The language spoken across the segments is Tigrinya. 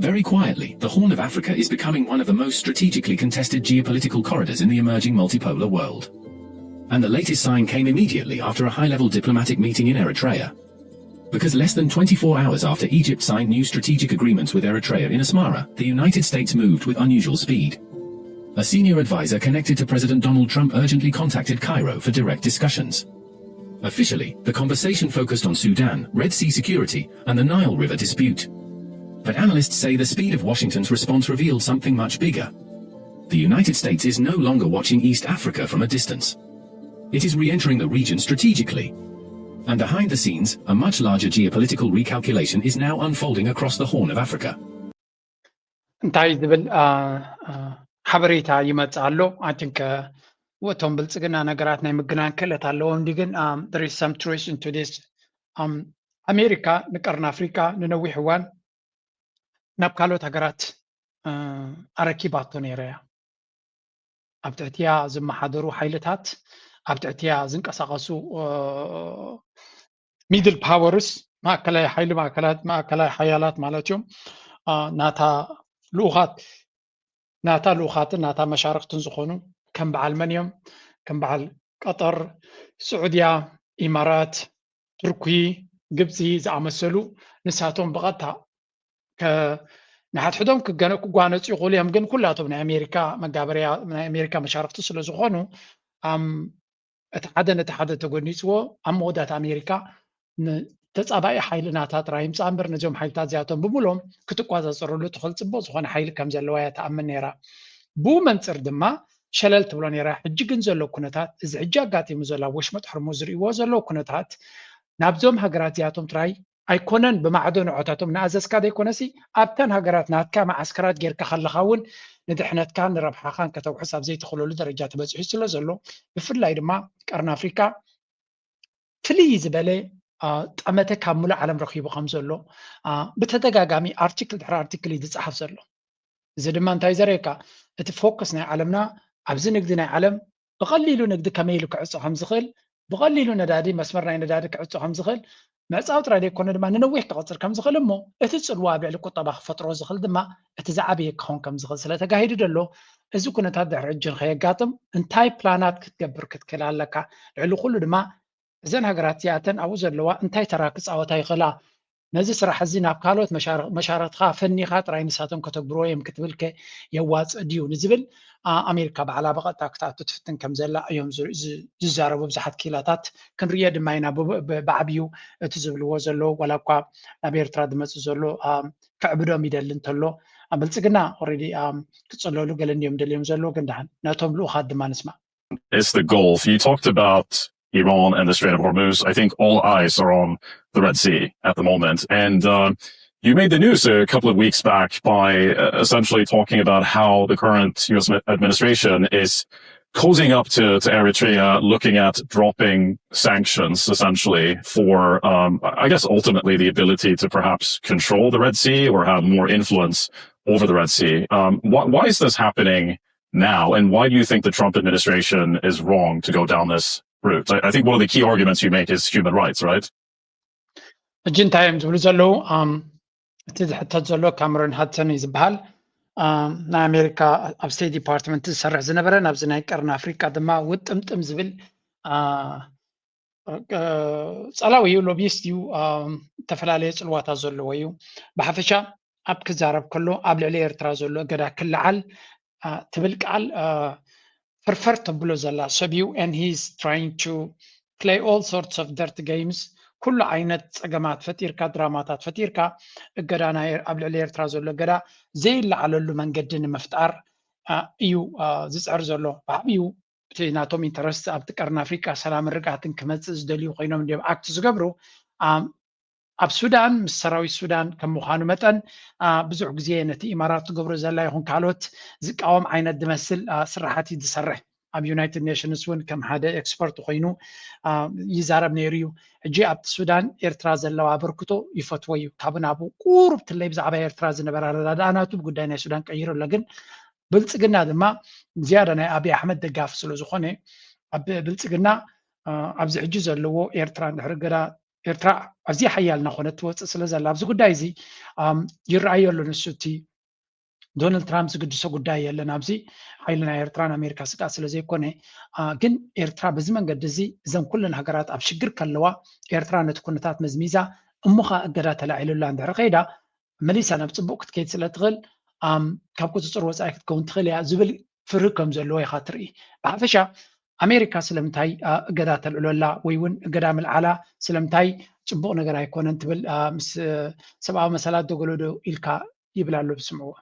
Very quietly, the Horn of Africa is becoming one of the most strategically contested geopolitical corridors in the emerging multipolar world. And the latest sign came immediately after a high level diplomatic meeting in Eritrea. Because less than twenty-four hours after Egypt signed new strategic agreements with Eritrea in Asmara, the United States moved with unusual speed. A senior advisor connected to President Donald Trump urgently contacted Cairo for direct discussions. Officially, the conversation focused on Sudan, Red Sea security, and the Nile River dispute. But analysts say the speed of Washington's response revealed something much bigger. The United States is no longer watching East Africa from a distance. It is re entering the region strategically. And behind the scenes, a much larger geopolitical recalculation is now unfolding across the Horn of Africa. እንታይ ዝብል ሓበሬታ ይመጽእ ኣሎ? I think እቶም ብልጽግና ነገራት ናይ ምግናን ክእለት ኣለዎም። እንዲ ግን there is some truth into this. ኣሜሪካ ንቀርኒ ኣፍሪካ ንነዊሕ እዋን ናብ ካልኦት ሃገራት ኣረኪባቶ ነይረ እያ። ኣብ ትሕትያ ዝመሓደሩ ሓይልታት፣ ኣብ ትሕትያ ዝንቀሳቐሱ middle powers፣ ማእከላይ ሓይሊ፣ ማእከላት ማእከላይ ሓያላት ማለት እዮም። ናታ ልኡኻት ናታ ልኡኻትን ናታ መሻርክትን ዝኾኑ ከም በዓል መን እዮም? ከም በዓል ቀጠር፣ ስዑድያ፣ ኢማራት፣ ቱርኪ፣ ግብፂ ዝኣመሰሉ ንሳቶም ብቐጥታ ንሓድሕዶም ክጓነፁ ይኽእሉ እዮም። ግን ኩላቶም ናይ ኣሜሪካ መጋበርያ ናይ ኣሜሪካ መሻርክቲ ስለ ዝኾኑ እቲ ሓደ ነቲ ሓደ ተጎኒፅዎ ኣብ መወዳእታ ኣሜሪካ ንተፃባኢ ሓይሊ ናታ ጥራይ ይምፃእ እምበር ነዚኦም ሓይልታት እዚኣቶም ብምሎም ክትቋፃፀረሉ ትኽእል ፅቡቅ ዝኾነ ሓይሊ ከም ዘለዋ እያ ትኣምን ነይራ። ብኡ መንፅር ድማ ሸለል ትብሎ ነይራ። ሕጂ ግን ዘሎ ኩነታት እዚ ሕጂ ኣጋጢሙ ዘሎ ኣብ ወሽመጥ ሕርሙዝ ዝርእይዎ ዘለዉ ኩነታት ናብዞም ሃገራት እዚኣቶም ጥራይ ኣይኮነን ብማዕዶ ንዖታቶም እናኣዘዝካ ዘይኮነሲ ኣብተን ሃገራት ናትካ መዓስከራት ጌርካ ከለኻ እውን ንድሕነትካን ንረብሓኻን ከተውሕስ ኣብ ዘይትኽእለሉ ደረጃ ተበፂሑ ስለ ዘሎ ብፍላይ ድማ ቀርኒ ኣፍሪካ ፍልይ ዝበለ ጠመተ ካብ ሙሉእ ዓለም ረኺቡ ከም ዘሎ ብተደጋጋሚ ኣርቲክል ድሕሪ ኣርቲክል እዩ ዝፀሓፍ ዘሎ። እዚ ድማ እንታይ ዘርእየካ እቲ ፎከስ ናይ ዓለምና ኣብዚ ንግዲ ናይ ዓለም ብቐሊሉ ንግዲ ከመይ ኢሉ ክዕፆ ከም ዝኽእል ብቐሊሉ ነዳዲ መስመር ናይ ነዳዲ ክዕፆ ከም ዝኽእል ምዕፃው ጥራይ ዘይኮነ ድማ ንነዊሕ ክቐፅል ከም ዝኽእል እሞ እቲ ፅልዋ ኣብ ልዕሊ ቁጠባ ክፈጥሮ ዝኽእል ድማ እቲ ዝዓበየ ክኸውን ከም ዝኽእል ስለተጋሂዱ ዘሎ እዚ ኩነታት ድሕሪ ሕጂ ንኸየጋጥም እንታይ ፕላናት ክትገብር ክትክእል ኣለካ። ልዕሊ ኩሉ ድማ እዘን ሃገራት እዚኣተን ኣብኡ ዘለዋ እንታይ ተራ ክፃወታ ይኽእላ? ነዚ ስራሕ እዚ ናብ ካልኦት መሻርክትኻ ፈኒኻ ጥራይ ንሳቶም ከተግብርዎ እዮም ክትብል ከ የዋፅእ ድዩ ንዝብል ኣሜሪካ ባዕላ ብቐጥታ ክትኣቱ ትፍትን ከም ዘላ እዮም ዝዛረቡ ብዙሓት ክኢላታት ክንርእዮ ድማ ኢና። ብዓብዩ እቲ ዝብልዎ ዘለዉ ዋላ እኳ ናብ ኤርትራ ዝመፅእ ዘሎ ከዕብዶም ይደሊ እንተሎ ብልፅግና already ክፅለሉ ገለ እንዲዮም ደልዮም ዘለዉ ግን ደሓን ነቶም ልኡኻት ድማ ንስማዕ። It's the Gulf. You talked about Iran and the Strait of Hormuz. I think all eyes are on the Red Sea at the moment. And uh, you made the news a couple of weeks back by uh, essentially talking about how the current U S administration is cozying up to, to Eritrea, looking at dropping sanctions essentially for, um, I guess, ultimately the ability to perhaps control the Red Sea or have more influence over the Red Sea. Um, why, why is this happening now? And why do you think the Trump administration is wrong to go down this route? I, I think one of the key arguments you make is human rights, right? ሕጂ እንታይ እዮም ዝብሉ ዘለዉ? እቲ ዝሕተት ዘሎ ካምሮን ሃድሰን እዩ ዝበሃል። ናይ ኣሜሪካ ኣብ ስቴት ዲፓርትመንት ዝሰርሕ ዝነበረ ናብዚ ናይ ቀርኒ ኣፍሪቃ ድማ ውጥምጥም ዝብል ጸላዊ እዩ፣ ሎቢስት እዩ፣ ዝተፈላለየ ጽልዋታት ዘለዎ እዩ። ብሓፈሻ ኣብ ክዛረብ ከሎ ኣብ ልዕሊ ኤርትራ ዘሎ እገዳ ክለዓል ትብል ቃል ፍርፈር ተብሎ ዘላ ሰብ እዩ and he's trying to play all sorts of dirt games ኩሉ ዓይነት ጸገማት ፈጢርካ ድራማታት ፈጢርካ እገዳ ኣብ ልዕሊ ኤርትራ ዘሎ እገዳ ዘይለዓለሉ መንገዲ ንምፍጣር እዩ ዝጽዕር ዘሎ ብዓብዩ እቲ ናቶም ኢንተረስት ኣብቲ ቀርኒ ኣፍሪቃ ሰላምን ርግኣትን ክመፅእ ዝደልዩ ኮይኖም እንዲዮም ኣክት ዝገብሩ ኣብ ሱዳን ምስ ሰራዊት ሱዳን ከም ምዃኑ መጠን ብዙሕ ግዜ ነቲ ኢማራት ትገብሮ ዘላ ይኹን ካልኦት ዝቃወም ዓይነት ዝመስል ስራሓት እዩ ዝሰርሕ ኣብ ዩናይትድ ኔሽንስ እውን ከም ሓደ ኤክስፐርት ኮይኑ ይዛረብ ነይሩ እዩ ሕጂ ኣብቲ ሱዳን ኤርትራ ዘለዋ ኣበርክቶ ይፈትዎ እዩ ካብ ናቡ ቁሩብ ትለይ ብዛዕባ ኤርትራ ዝነበረ ኣረዳድኣ ናቱ ብጉዳይ ናይ ሱዳን ቀይሩ ኣሎ ግን ብልፅግና ድማ ዝያዳ ናይ ኣብይ ኣሕመድ ደጋፊ ስለ ዝኾነ ኣብ ብልፅግና ኣብዚ ሕጂ ዘለዎ ኤርትራ እንድሕር ገዳ ኤርትራ ኣዝያ ሓያል እናኾነት ትወፅእ ስለ ዘላ ኣብዚ ጉዳይ እዚ ይረኣዮ ኣሎ። ንሱ እቲ ዶናልድ ትራምፕ ዝግድሶ ጉዳይ የለን። ኣብዚ ሓይሊ ናይ ኤርትራን ኣሜሪካ ስግኣት ስለ ዘይኮነ፣ ግን ኤርትራ በዚ መንገዲ እዚ እዘን ኩለን ሃገራት ኣብ ሽግር ከለዋ ኤርትራ ነቲ ኩነታት መዝሚዛ እሞ ኸኣ እገዳ ተላዒሉላ እንድሕር ከይዳ መሊሳ ናብ ፅቡቕ ክትከይድ ስለ ትኽእል ካብ ቁፅፅር ወፃኢ ክትከውን ትኽእል እያ ዝብል ፍርህ ከም ዘለዎ ኢኻ ትርኢ። ብሓፈሻ ኣሜሪካ ስለምንታይ እገዳ ተልዕሎላ ወይ እውን እገዳ ምልዓላ ስለምንታይ ፅቡቕ ነገር ኣይኮነን ትብል ምስ ሰብኣዊ መሰላት ደገሎ ዶ ኢልካ ይብል ኣሎ ብስምዕዎ።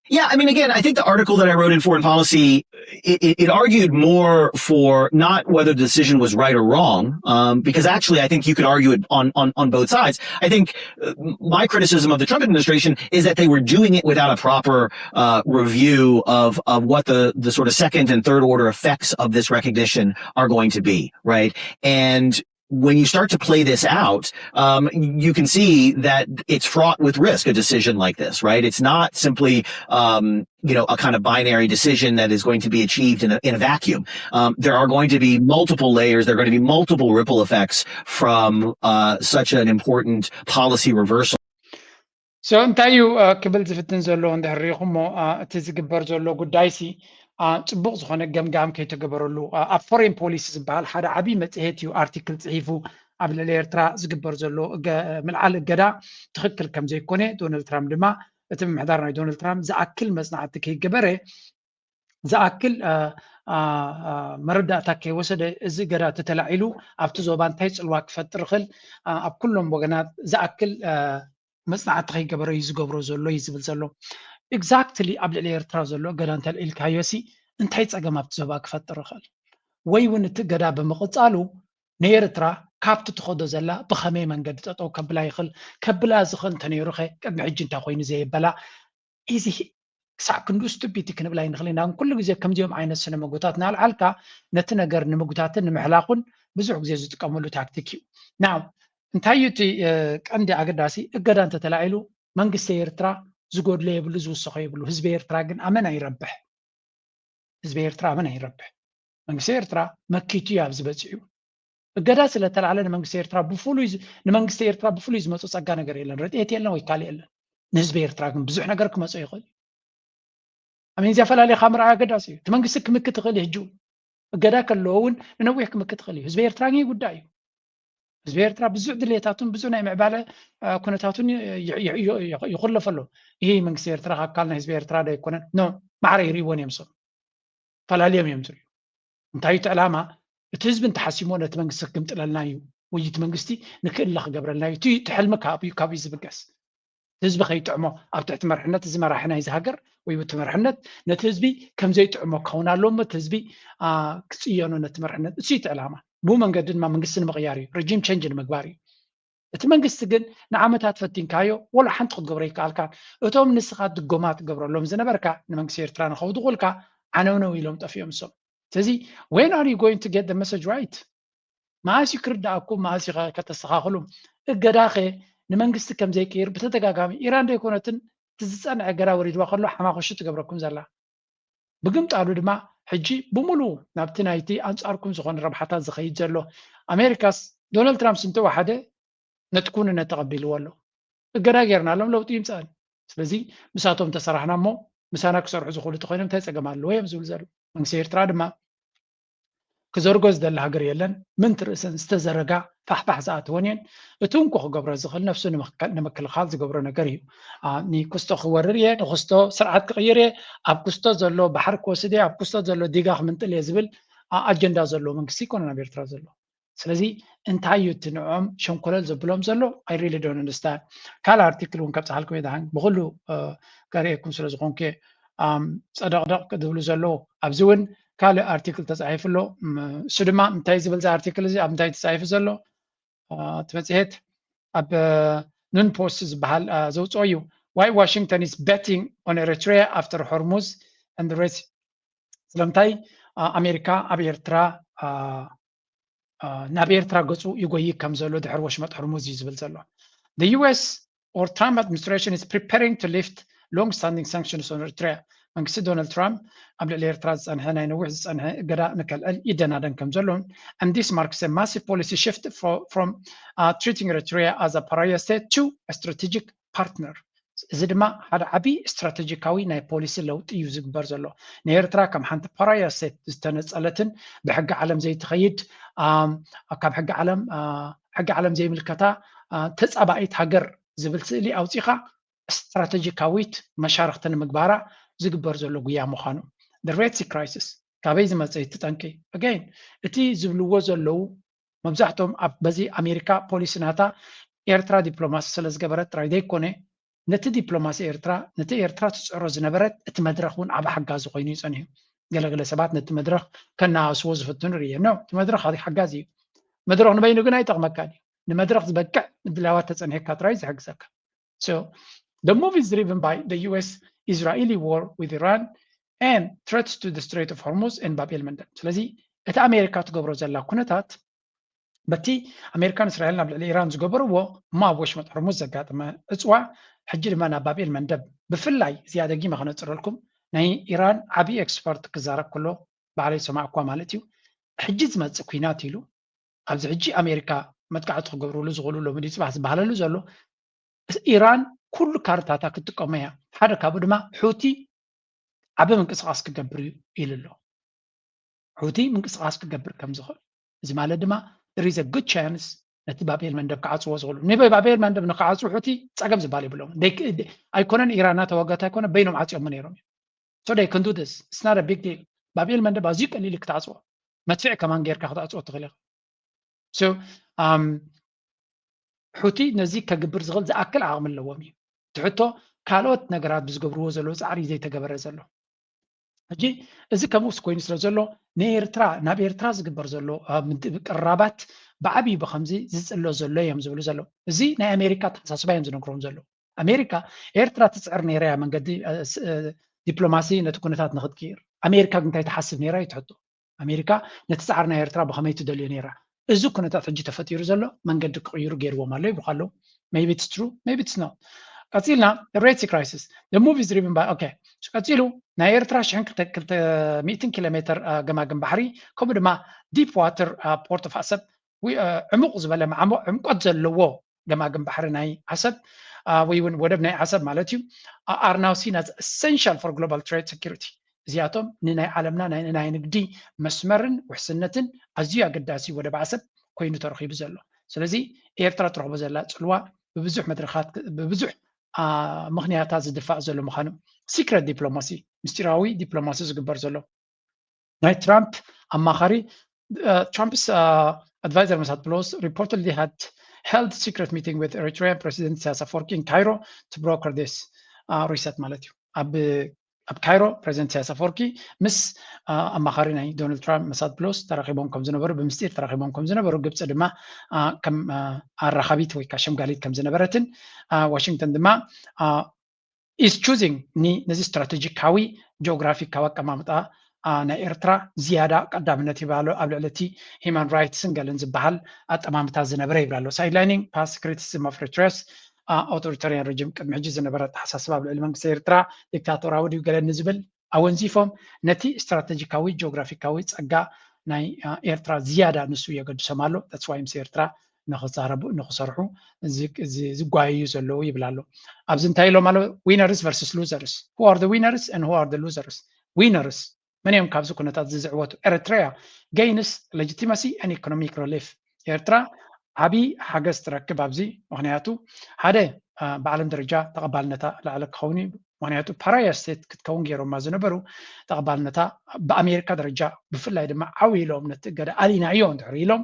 Yeah, I mean, again, I think the article that I wrote in Foreign Policy, it, it argued more for not whether the decision was right or wrong, um, because actually I think you could argue it on, on, on both sides. I think uh, my criticism of the Trump administration is that they were doing it without a proper uh, review of, of what the, the sort of second and third order effects of this recognition are going to be, right? And when you start to play this out, um, you can see that it's fraught with risk, a decision like this, right? It's not simply, um, you know, a kind of binary decision that is going to be achieved in a, in a vacuum. Um, there are going to be multiple layers. There are going to be multiple ripple effects from uh, such an important policy reversal. So እንታይ እዩ ክብል ዝፍትን ዘሎ እንድሕር ሪኢኹሞ እቲ ዝግበር ዘሎ ጉዳይ ሲ ፅቡቕ ዝኾነ ገምጋም ከይተገበረሉ ኣብ ፎሬን ፖሊሲ ዝበሃል ሓደ ዓብዪ መፅሄት እዩ ኣርቲክል ፅሒፉ ኣብ ልዕሊ ኤርትራ ዝግበር ዘሎ ምልዓል እገዳ ትኽክል ከም ዘይኮነ ዶናልድ ትራምፕ ድማ እቲ ምምሕዳር ናይ ዶናልድ ትራምፕ ዝኣክል መፅናዕቲ ከይገበረ ዝኣክል መረዳእታ ከይወሰደ እዚ እገዳ ተተላዒሉ ኣብቲ ዞባ እንታይ ፅልዋ ክፈጥር ይኽእል ኣብ ኩሎም ወገናት ዝኣክል መፅናዕቲ ከይገበረ እዩ ዝገብሮ ዘሎ እዩ ዝብል ዘሎ። Exactly ኣብ ልዕሊ ኤርትራ ዘሎ እገዳ እንተልዒልካዮ ሲ እንታይ ፀገም ኣብቲ ዞባ ክፈጥር ይኽእል? ወይ እውን እቲ እገዳ ብምቕፃሉ ንኤርትራ ካብቲ ትኸዶ ዘላ ብኸመይ መንገዲ ጠጠው ከብላ ይኽእል? ከብላ ዝኽእል እንተነይሩ ኸ ቅድሚ ሕጂ እንታይ ኮይኑ ዘየበላ? እዚ ክሳዕ ክንዱ ስቱፒቲ ክንብል ኣይንኽእል ኢና። ኩሉ ግዜ ከምዚኦም ዓይነት ስነ መጎታት እናልዓልካ ነቲ ነገር ንምጉታትን ንምሕላኹን ብዙሕ ግዜ ዝጥቀመሉ ታክቲክ እዩ። ናው እንታይ እዩ እቲ ቀንዲ ኣገዳሲ እገዳ እንተተላዒሉ መንግስቲ ኤርትራ ዝጎድሎ የብሉ ዝውሰኾ የብሉ። ህዝቢ ኤርትራ ግን ኣመና ይረብሕ። ህዝቢ ኤርትራ ኣመና ይረብሕ። መንግስቲ ኤርትራ መኪቱ እዩ ኣብዚ በፂሑ። እገዳ ስለተላዕለ ንመንግስቲ ኤርትራ ብፍሉይ ንመንግስቲ ኤርትራ ብፍሉይ ዝመፁ ፀጋ ነገር የለን። ረድኤት የለን ወይ ካልእ የለን። ንህዝቢ ኤርትራ ግን ብዙሕ ነገር ክመፆ ይኽእል እዩ። ኣሜን እዚኣ ፈላሊኻ ምርኣይ ኣገዳሲ እዩ። እቲ መንግስቲ ክምክት ይኽእል እዩ ሕጂ እውን እገዳ ከለዎ እውን ንነዊሕ ክምክት ይኽእል እዩ። ህዝቢ ኤርትራ ግን ጉዳይ እዩ። ህዝቢ ኤርትራ ብዙሕ ድሌታቱን ብዙሕ ናይ ምዕባለ ኩነታቱን ይኹለፈ ኣሎ። ይህ መንግስቲ ኤርትራ ኣካል ናይ ህዝቢ ኤርትራ ዶ ኣይኮነን? ኖ ማዕረ ይርእይዎን እዮም። ሰብ ፈላልዮም እዮም ዝርእዩ። እንታይ እቲ ዕላማ? እቲ ህዝቢ እንተሓሲሞ ነቲ መንግስቲ ክግምጥለልና እዩ ወይ እቲ መንግስቲ ንክእለ ክገብረልና እዩ። እቲ ሕልሚ ካብኡ ካብኡ ዝብገስ ህዝቢ ከይጥዕሞ ኣብ ትሕቲ መርሕነት እዚ መራሒ ናይዚ ሃገር ወይ እቲ መርሕነት ነቲ ህዝቢ ከምዘይጥዕሞ ክኸውን ኣለዎ እሞ እቲ ህዝቢ ክፅየኖ ነቲ መርሕነት እሱ እቲ ዕላማ። ብኡ መንገዲ ድማ መንግስቲ ንምቕያር እዩ፣ ረጂም ቸንጅ ንምግባር እዩ። እቲ መንግስቲ ግን ንዓመታት ፈቲንካዮ ወላ ሓንቲ ክትገብሮ ይከኣልካን። እቶም ንስኻ ድጎማ ትገብረሎም ዝነበርካ ንመንግስቲ ኤርትራ ንኸውድቑልካ ዓነውነው ኢሎም ጠፊኦም እሶም። ስለዚ when are you going to get the message right? መኣስ እዩ ክርዳኣኩም? መኣስ እዩ ከተስተኻኽሉ? እገዳኸ ንመንግስቲ ከም ዘይቅይር ብተደጋጋሚ ኢራን ዶ ኣይኮነትን እቲ ዝፀንዐ እገዳ ወሪድዋ ከሎ ሓማኹሺ ትገብረኩም ዘላ? ብግምጣሉ ድማ ሕጂ ብምሉኡ ናብቲ ናይቲ ኣንፃርኩም ዝኾነ ረብሓታት ዝኸይድ ዘሎ ኣሜሪካስ ዶናልድ ትራምፕ ስንተወሓደ ነቲ ኩንነት ተቐቢልዎ ኣሎ። እገዳ ጌርናሎም ለውጢ ይምፃል። ስለዚ ምሳቶም ተሰራሕና እሞ ምሳና ክሰርሑ ዝኽእሉ ተኮይኖም እንታይ ፀገም ኣለዎ እዮም ዝብል ዘሎ። መንግስቲ ኤርትራ ድማ ክዘርጎ ዝደሊ ሃገር የለን። ምንቲ ርእሰን ዝተዘረጋ ፋሕፋሕ ዝኣትወን እየን። እቲ እንኮ ክገብሮ ዝኽእል ነፍሱ ንምክልኻል ዝገብሮ ነገር እዩ። ንኩስቶ ክወርር እየ፣ ንኩስቶ ስርዓት ክቕይር እየ፣ ኣብ ኩስቶ ዘሎ ባሕሪ ክወስድ እየ፣ ኣብ ኩስቶ ዘሎ ዲጋ ክምንጥል እየ ዝብል ኣጀንዳ ዘለዎ መንግስቲ ይኮነ ናብ ኤርትራ ዘሎ። ስለዚ እንታይ እዩ እቲ ንዕኦም ሸንኮለል ዘብሎም ዘሎ? I really don't understand። ካልእ ኣርቲክል እውን ከብፅሓልኩም እየ ደሓን ብኩሉ ከርእየኩም ስለ ዝኾንኩ ጸደቕደቕ ዝብሉ ዘለዉ ኣብዚ እውን ካልእ ኣርቲክል ተፃሒፉ ኣሎ። እሱ ድማ እንታይ ዝብል እዚ ኣርቲክል እዚ ኣብ እንታይ ተፃሒፉ ዘሎ እቲ መፅሄት ኣብ ኑን ፖስት ዝበሃል ዘውፅኦ እዩ። Why Washington is betting on Eritrea after Hormuz and the Red ስለምንታይ ኣሜሪካ ኣብ ኤርትራ ናብ ኤርትራ ገፁ ይጎይ ከም ዘሎ ድሕሪ ወሽመጥ ሕርሙዝ እዩ ዝብል ዘሎ። The U S or Trump administration is preparing to lift long standing sanctions on Eritrea. መንግስቲ ዶናልድ ትራምፕ ኣብ ልዕሊ ኤርትራ ዝጸንሐ ናይ ነዊሕ ዝጸንሐ እገዳ ንከልዕል ይደናደን ከም ዘሎን and this marks a massive policy shift from treating Eritrea as a pariah state to a strategic partner። እዚ ድማ ሓደ ዓቢ ስትራቴጂካዊ ናይ ፖሊሲ ለውጢ እዩ ዝግበር ዘሎ። ንኤርትራ ከም ሓንቲ ፓራያ ስቴት ዝተነጸለትን ብሕጊ ዓለም ዘይትኸይድ ካብ ሕጊ ዓለም ሕጊ ዓለም ዘይምልከታ ተጻባኢት ሃገር ዝብል ስእሊ ኣውጺኻ ስትራቴጂካዊት መሻርክቲ ንምግባራ ዝግበር ዘሎ ጉያ ምዃኑ። Red Sea crisis ካበይ ዝመጸ እቲ ጠንቂ? Again እቲ ዝብልዎ ዘለዉ መብዛሕቶም ኣብ በዚ ኣሜሪካ ፖሊሲ ናታ ኤርትራ ዲፕሎማሲ ስለ ዝገበረት ጥራይ ዘይኮነ ነቲ ዲፕሎማሲ ኤርትራ ነቲ ኤርትራ ትፅዕሮ ዝነበረት እቲ መድረኽ እውን ዓብ ሓጋዚ ኮይኑ እዩ ፀኒሑ። ገለገለ ሰባት ነቲ መድረኽ ከነኣስዎ ዝፍትኑ ርየ ኖ እቲ መድረኽ ሓጋዚ እዩ። መድረኽ ንበይኑ ግን ኣይጠቕመካን እዩ። ንመድረኽ ዝበቅዕ ምድላዋት ተፀኒሕካ ጥራይ ዝሕግዘካ። So the move is driven by the U S Israeli war with Iran and threats to the Strait of Hormuz and ባብ ኤል መንደብ። ስለዚ እቲ ኣሜሪካ ትገብሮ ዘላ ኩነታት በቲ ኣሜሪካን እስራኤልን ኣብ ልዕሊ ኢራን ዝገበርዎ እሞ ኣብ ወሽመጥ ሕርሙዝ ዘጋጠመ ዕፅዋ ሕጂ ድማ ናብ ባብ ኤል መንደብ ብፍላይ እዚኣ ደጊመ ከነፅረልኩም ናይ ኢራን ዓብዪ ኤክስፐርት ክዛረብ ከሎ ባዕለይ ዝሰማዕኳ ማለት እዩ። ሕጂ ዝመፅእ ኩናት ኢሉ ኣብዚ ሕጂ ኣሜሪካ መጥቃዕቲ ክገብርሉ ዝኽእሉ ሎሚ ድዩ ፅባሕ ዝበሃለሉ ዘሎ ኢራን ኩሉ ካርታታ ክትጥቀሞ እያ። ሓደ ካብኡ ድማ ሑቲ ዓቢ ምንቅስቃስ ክገብር እዩ ኢሉ ኣሎ። ሑቲ ምንቅስቃስ ክገብር ከም ዝኽእል እዚ ማለት ድማ there is a good chance ነቲ ባብ ኤል መንደብ ክዓፅዎ ዝኽእሉ ንበይ ባብ ኤል መንደብ ንክዓፅው ሑቲ ፀገም ዝበሃል የብሎም። ኣይኮነን ኢራና ተዋጋት ኣይኮነ በይኖም ዓፅዮሞ ነይሮም እዮም። So they can do this. It's not a big deal. ባብ ኤል መንደብ ኣዝዩ ቀሊል ክትዓፅዎ መድፍዕ ከማን ጌርካ ክትዓፅዎ ትኽእል ኢኻ። So ሑቲ ነዚ ከግብር ዝኽእል ዝኣክል ዓቕሚ ኣለዎም እዩ። ትሕቶ ካልኦት ነገራት ብዝገብርዎ ዘለዉ ፃዕሪ ዘይተገበረ ዘሎ ሕጂ እዚ ከምኡስ ኮይኑ ስለ ዘሎ ንኤርትራ ናብ ኤርትራ ዝግበር ዘሎ ቅራባት ብዓብዪ ብከምዚ ዝፅሎ ዘሎ እዮም ዝብሉ ዘለዉ። እዚ ናይ ኣሜሪካ ኣተሓሳስባ እዮም ዝነግሮም ዘለዉ። ኣሜሪካ ኤርትራ ትፅዕር ነይራ እያ መንገዲ ዲፕሎማሲ ነቲ ኩነታት ንክትቅይር። ኣሜሪካ ግን እንታይ ትሓስብ ነይራ እዩ ትሕቶ። ኣሜሪካ ነቲ ፃዕሪ ናይ ኤርትራ ብከመይ ትደልዮ ነይራ? እዚ ኩነታት ሕጂ ተፈጢሩ ዘሎ መንገዲ ክቕይሩ ገይርዎም ኣሎ ይብሉ ኣለዉ። Maybe it's true, maybe it's not. ቀፂልና Red Sea crisis. The move is driven by okay. ቀፂሉ ናይ ኤርትራ ሽሕን ክልተ ሚእትን ኪሎ ሜትር ገማግም ባሕሪ ከምኡ ድማ deep water port of ኣሰብ ዕሙቕ ዝበለ ማዕሙቕ ዕምቆት ዘለዎ ገማግም ባሕሪ ናይ ዓሰብ ወይ እውን ወደብ ናይ ዓሰብ ማለት እዩ are now seen as essential for global trade security። እዚኣቶም ንናይ ዓለምና ናይ ንግዲ መስመርን ውሕስነትን ኣዝዩ ኣገዳሲ ወደብ ዓሰብ ኮይኑ ተረኺቡ ዘሎ። ስለዚ ኤርትራ ትረኽቦ ዘላ ፅልዋ ብብዙሕ መድረኻት ብብዙሕ ምኽንያታት ዝድፋእ ዘሎ ምዃኑ። Secret diplomacy ምስጢራዊ ዲፕሎማሲ ዝግበር ዘሎ ናይ ትራምፕ ኣማኻሪ Trump's advisor Massad Boulos reportedly had held secret meeting with Eritrean President Isaias Afwerki in Cairo to broker this reset ማለት እዩ። ኣብ ኣብ ካይሮ ፕሬዚደንት ኢሳያስ ኣፈወርቂ ምስ ኣማኻሪ ናይ ዶናልድ ትራምፕ መሳድ ብሎስ ተራኺቦም ከም ዝነበሩ ብምስጢር ተራኺቦም ከም ዝነበሩ ግብፂ ድማ ከም ኣራኻቢት ወይ ከዓ ሸምጋሊት ከም ዝነበረትን ዋሽንግተን ድማ is choosing ነዚ ስትራቴጂካዊ ጂኦግራፊካዊ ኣቀማምጣ ናይ ኤርትራ ዝያዳ ቀዳምነት ይባሎ ኣብ ልዕሊ እቲ ሂማን ራይትስን ገለን ዝበሃል ኣጠማምታ ዝነበረ ይብላ ኣሎ። Sidelining past criticism of Eritrea's authoritarian regime ቅድሚ ሕጂ ዝነበረ ኣተሓሳስባ ኣብ ልዕሊ መንግስቲ ኤርትራ ዲክታቶራዊ ድዩ ገለ ንዝብል ኣወንዚፎም ነቲ ስትራቴጂካዊ ጂኦግራፊካዊ ጸጋ ናይ ኤርትራ ዝያዳ ንሱ የገድሶም ኣሎ። That's why ምስ ኤርትራ ንክዛረቡ ንክሰርሑ ዝጓየዩ ዘለዉ ይብል ኣሎ። ኣብዚ እንታይ ኢሎም ኣሎ? Winners versus losers. Who are the winners and who are the losers? Winners መን እዮም ካብዚ ኩነታት እዚ ዝዕወቱ? ኤርትራ እያ። Gains legitimacy and economic relief. ኤርትራ ዓብዪ ሓገዝ ትረክብ ኣብዚ። ምኽንያቱ ሓደ ብዓለም ደረጃ ተቐባልነታ ላዕሊ ክኸውን እዩ። ምኽንያቱ ፓራያ ስቴት ክትከውን ገይሮማ ዝነበሩ ተቐባልነታ ብኣሜሪካ ደረጃ ብፍላይ ድማ ዓው ኢሎም ነቲ እገዳ ኣሊና እዮ እንድሕር ኢሎም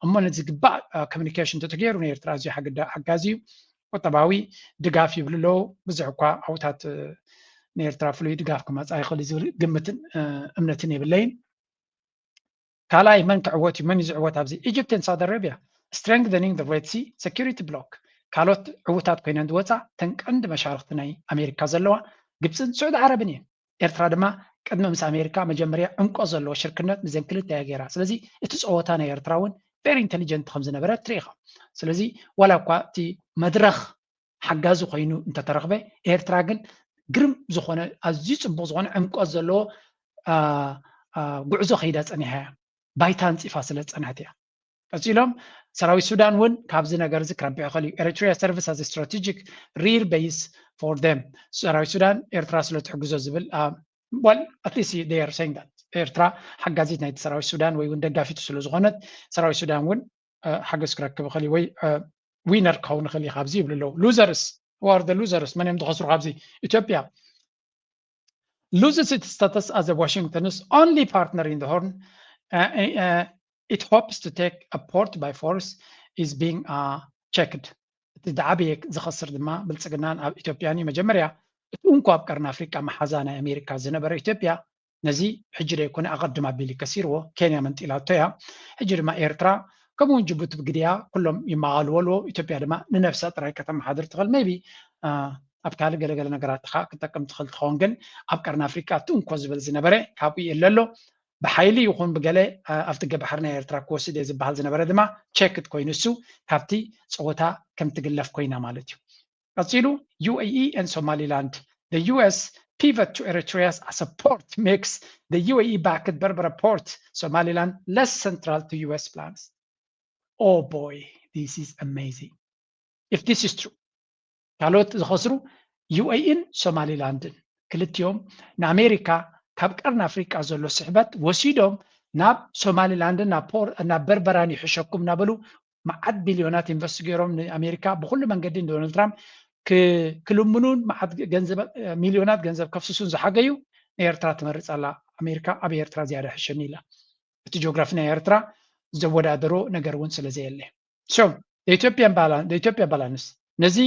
እሞ ነዚ ግባእ ኮሚኒኬሽን እንተተገይሩ ንኤርትራ ኣዝዩ ሓጋዚ እዩ። ቁጠባዊ ድጋፍ ይብሉ ኣለዉ። ብዙሕ እኳ ዓውታት ንኤርትራ ፍሉይ ድጋፍ ክመፃ ይኽእል ዝብል ግምትን እምነትን የብለይን። ካልኣይ መን ክዕወት እዩ? መን እዩ ዝዕወት? ኣብዚ Egypt and Saudi Arabia strengthening the Red Sea security bloc። ካልኦት ዕውታት ኮይነን ዝወፃ ተን ቀንዲ መሻርክቲ ናይ ኣሜሪካ ዘለዋ ግብፅን ስዑዲ ዓረብን እየን። ኤርትራ ድማ ቅድሚ ምስ ኣሜሪካ መጀመርያ ዕምቆ ዘለዎ ሽርክነት ምስዘን ክልተ እያ ገይራ። ስለዚ እቲ ፀወታ ናይ ኤርትራ እውን very intelligent ከም ዝነበረ ትርኢ ኢኻ። ስለዚ ዋላ እኳ እቲ መድረኽ ሓጋዚ ኮይኑ እንተተረኽበ ኤርትራ ግን ግርም ዝኾነ ኣዝዩ ጽቡቕ ዝኾነ ዕምቆት ዘለዎ ጉዕዞ ከይዳ ጸኒሓ እያ። ባይታ ኣንጺፋ ስለ ዝጸንሐት እያ። ቀጺሎም ሰራዊት ሱዳን እውን ካብዚ ነገር እዚ ክረብሕ ይኽእል እዩ። Eritrea serves as a strategic rear base for them። ሰራዊት ሱዳን ኤርትራ ስለ ትሕግዞ ዝብል well at least they are saying that ኤርትራ ሓጋዚት ናይቲ ሰራዊት ሱዳን ወይ እውን ደጋፊቱ ስለ ዝኾነት ሰራዊት ሱዳን እውን ሓገዝ ክረክብ ይኽእል እዩ ወይ winner ክኸውን ይኽእል እዩ ካብዚ ይብሉ ኣለዉ። Losers, who are the losers? መን እዮም ዝኸስሩ ካብዚ? ኢትዮጵያ loses its status as a Washington's only partner in the Horn. It hopes to take a port by force is being checked. እቲ ዝዓበየ ዝኸስር ድማ ብልጽግናን ኣብ ኢትዮጵያን እዩ። መጀመርያ እቲ እንኮ ኣብ ቀርኒ ኣፍሪቃ መሓዛ ናይ ኣሜሪካ ዝነበረ ኢትዮጵያ ነዚ ሕጂ ደይኮነ ኣቐድም ኣቢሉ ከሲርዎ፣ ኬንያ መንጢላቶ እያ። ሕጂ ድማ ኤርትራ ከምኡ እውን ጅቡቲ ብግድያ ኩሎም ይመቓልዎ ኣለዎ። ኢትዮጵያ ድማ ንነብሳ ጥራይ ከተመሓድር ትኽእል። Maybe ኣብ ካልእ ገለገለ ነገራት ከዓ ክትጠቅም ትኽእል ትኸውን፣ ግን ኣብ ቀርኒ ኣፍሪቃ እቲ እንኮ ዝብል ዝነበረ ካብኡ የለ ኣሎ። ብሓይሊ ይኹን ብገለ ኣብቲ ገባሕሪ ናይ ኤርትራ ክወስድ እየ ዝበሃል ዝነበረ ድማ checked ኮይኑ እሱ ካብቲ ፀወታ ከም ትግለፍ ኮይና ማለት እዩ። ቀፂሉ U A E and Somaliland. The U S pivot to Eritrea as a port makes the U A E backed Berbera port Somaliland less central to U S plans. Oh boy, this is amazing. If this is true, ካልኦት ዝኸስሩ U A E ን ሶማሊላንድን ክልቲኦም ንኣሜሪካ ካብ ቀርኒ ኣፍሪቃ ዘሎ ስሕበት ወሲዶም ናብ ሶማሊላንድን ናብ በርበራን ይሕሸኩም እናበሉ መዓት ቢልዮናት ኢንቨስት ገይሮም ንኣሜሪካ ብኩሉ መንገዲ ንዶናልድ ትራምፕ ክልምኑን መዓት ገንዘብ ሚልዮናት ገንዘብ ከፍስሱን ዝሓገዩ ንኤርትራ ትመርፅ ኣላ። ኣሜሪካ ኣብ ኤርትራ ዝያዳ ሕሸኒ ኢላ። እቲ ጂኦግራፊ ናይ ኤርትራ ዘወዳደሮ ነገር እውን ስለ ዘየለ so ኢትዮጵያ ባላንስ ነዚ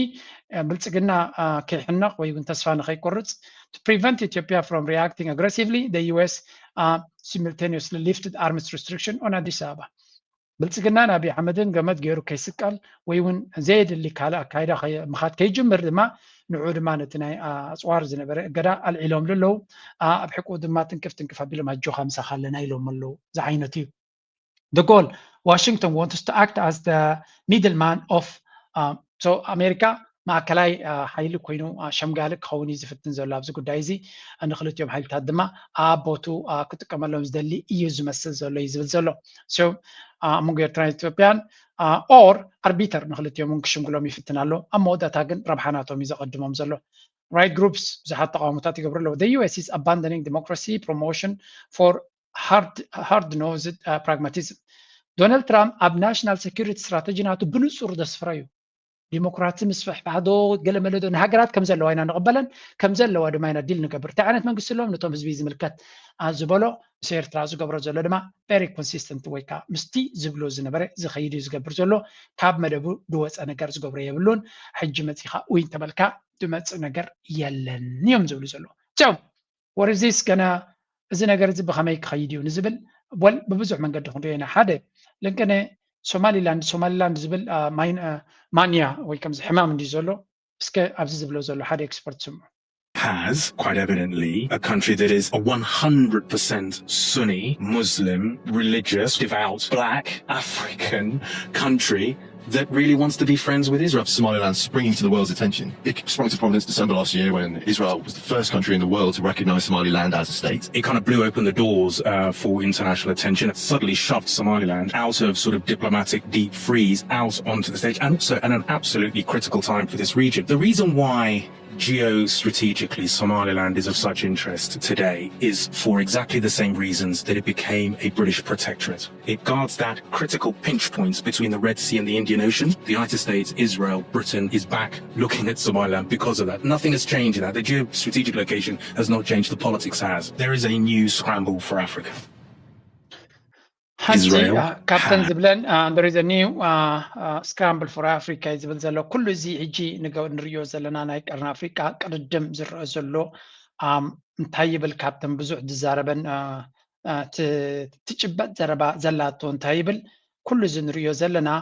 ብልፅግና ከይሕነቕ ወይ እውን ተስፋ ንኸይቆርፅ to prevent Ethiopia from reacting aggressively, the U S simultaneously lifted arms restriction on Addis Ababa. ብልፅግናን ኣብይ ኣሕመድን ገመድ ገይሩ ከይስቀል ወይ እውን ዘየድሊ ካልእ ኣካይዳ ምኻድ ከይጅምር ድማ ንዑ ድማ ነቲ ናይ ኣፅዋር ዝነበረ እገዳ ኣልዒሎምሉ ኣለዉ። ኣብ ሕቁ ድማ ትንክፍ ትንክፍ ኣቢሎም ኣጆኻ ምሳኻ ኣለና ኢሎም ኣለዉ። ዝዓይነቱ እዩ። The goal, Washington wants to act as the middleman of so ኣሜሪካ ማእከላይ ሓይሊ ኮይኑ ሸምጋሊ ክኸውን እዩ ዝፍትን ዘሎ ኣብዚ ጉዳይ እዚ። ንክልቲኦም ሓይልታት ድማ ኣብ ቦቱ ክጥቀመሎም ዝደሊ እዩ ዝመስል ዘሎ እዩ ዝብል ዘሎ። ኣብ መንጎ ኤርትራን ኢትዮጵያን or arbiter ንክልቲኦም እውን ክሽምግሎም ይፍትን ኣሎ። ኣብ መወዳእታ ግን ረብሓ ናቶም እዩ ዘቐድሞም ዘሎ። Right groups ብዙሓት ተቃውሞታት ይገብሩ ኣለዉ። The U S is abandoning democracy promotion for hard nosed pragmatism. ዶናልድ ትራምፕ ኣብ ናሽናል ሴኩሪቲ ስትራተጂ ናቱ ብንጹር ዘስፍሮ እዩ። ዲሞክራሲ ምስፍሕፋሕ ዶ ገለ መለ ዶ ንሃገራት ከም ዘለዋ ኢና ንቕበለን ከም ዘለዋ ድማ ኢና ዲል ንገብር። እንታይ ዓይነት መንግስቲ ኣለዎም ነቶም ህዝቢ ዝምልከት ዝበሎ ምስ ኤርትራ ዝገብሮ ዘሎ ድማ very consistent ወይ ከዓ ምስቲ ዝብሎ ዝነበረ ዝኸይድ እዩ ዝገብር ዘሎ። ካብ መደቡ ዝወፀ ነገር ዝገብሮ የብሉን። ሕጂ መፂኻ ኡይ እንተበልካ ዝመፅእ ነገር የለን እዮም ዝብሉ ዘለዉ። So what is this ገና እዚ ነገር እዚ ብኸመይ ክኸይድ እዩ ንዝብል well ብብዙሕ መንገዲ ክንሪኦ ኢና። ሓደ ልንቅነ ሶማሊላንድ ሶማሊላንድ ዝብል ማንያ ወይ ከምዚ ሕማም እንዲ ዘሎ እስከ ኣብዚ ዝብሎ ዘሎ ሓደ ኤክስፐርት ስምዑ። Has, quite evidently, a country that is a one hundred percent Sunni, Muslim, religious, devout, black, African country that really wants to be friends with Israel. Somaliland springing to the world's attention. It sprung to prominence December last year when Israel was the first country in the world to recognize Somaliland as a state. It kind of blew open the doors uh, for international attention. It suddenly shoved Somaliland out of sort of diplomatic deep freeze out onto the stage, and also at an absolutely critical time for this region. The reason why geostrategically Somaliland is of such interest today is for exactly the same reasons that it became a British protectorate. It guards that critical pinch points between the Red Sea and the Indian Ocean. The United States, Israel, Britain is back looking at Somaliland because of that. Nothing has changed in that. The geostrategic location has not changed. The politics has. There is a new scramble for Africa. ሓንቲ ካብተን ዝብለን there is a new scramble for Africa እዩ ዝብል ዘሎ። ኩሉ እዚ ሕጂ ንሪኦ ዘለና ናይ ቀርኒ ኣፍሪቃ ቅድድም ዝረአ ዘሎ እንታይ ይብል ካብተን ብዙሕ ዝዛረበን ትጭበጥ ዘረባ ዘላቶ እንታይ ይብል ኩሉ እዚ ንሪኦ ዘለና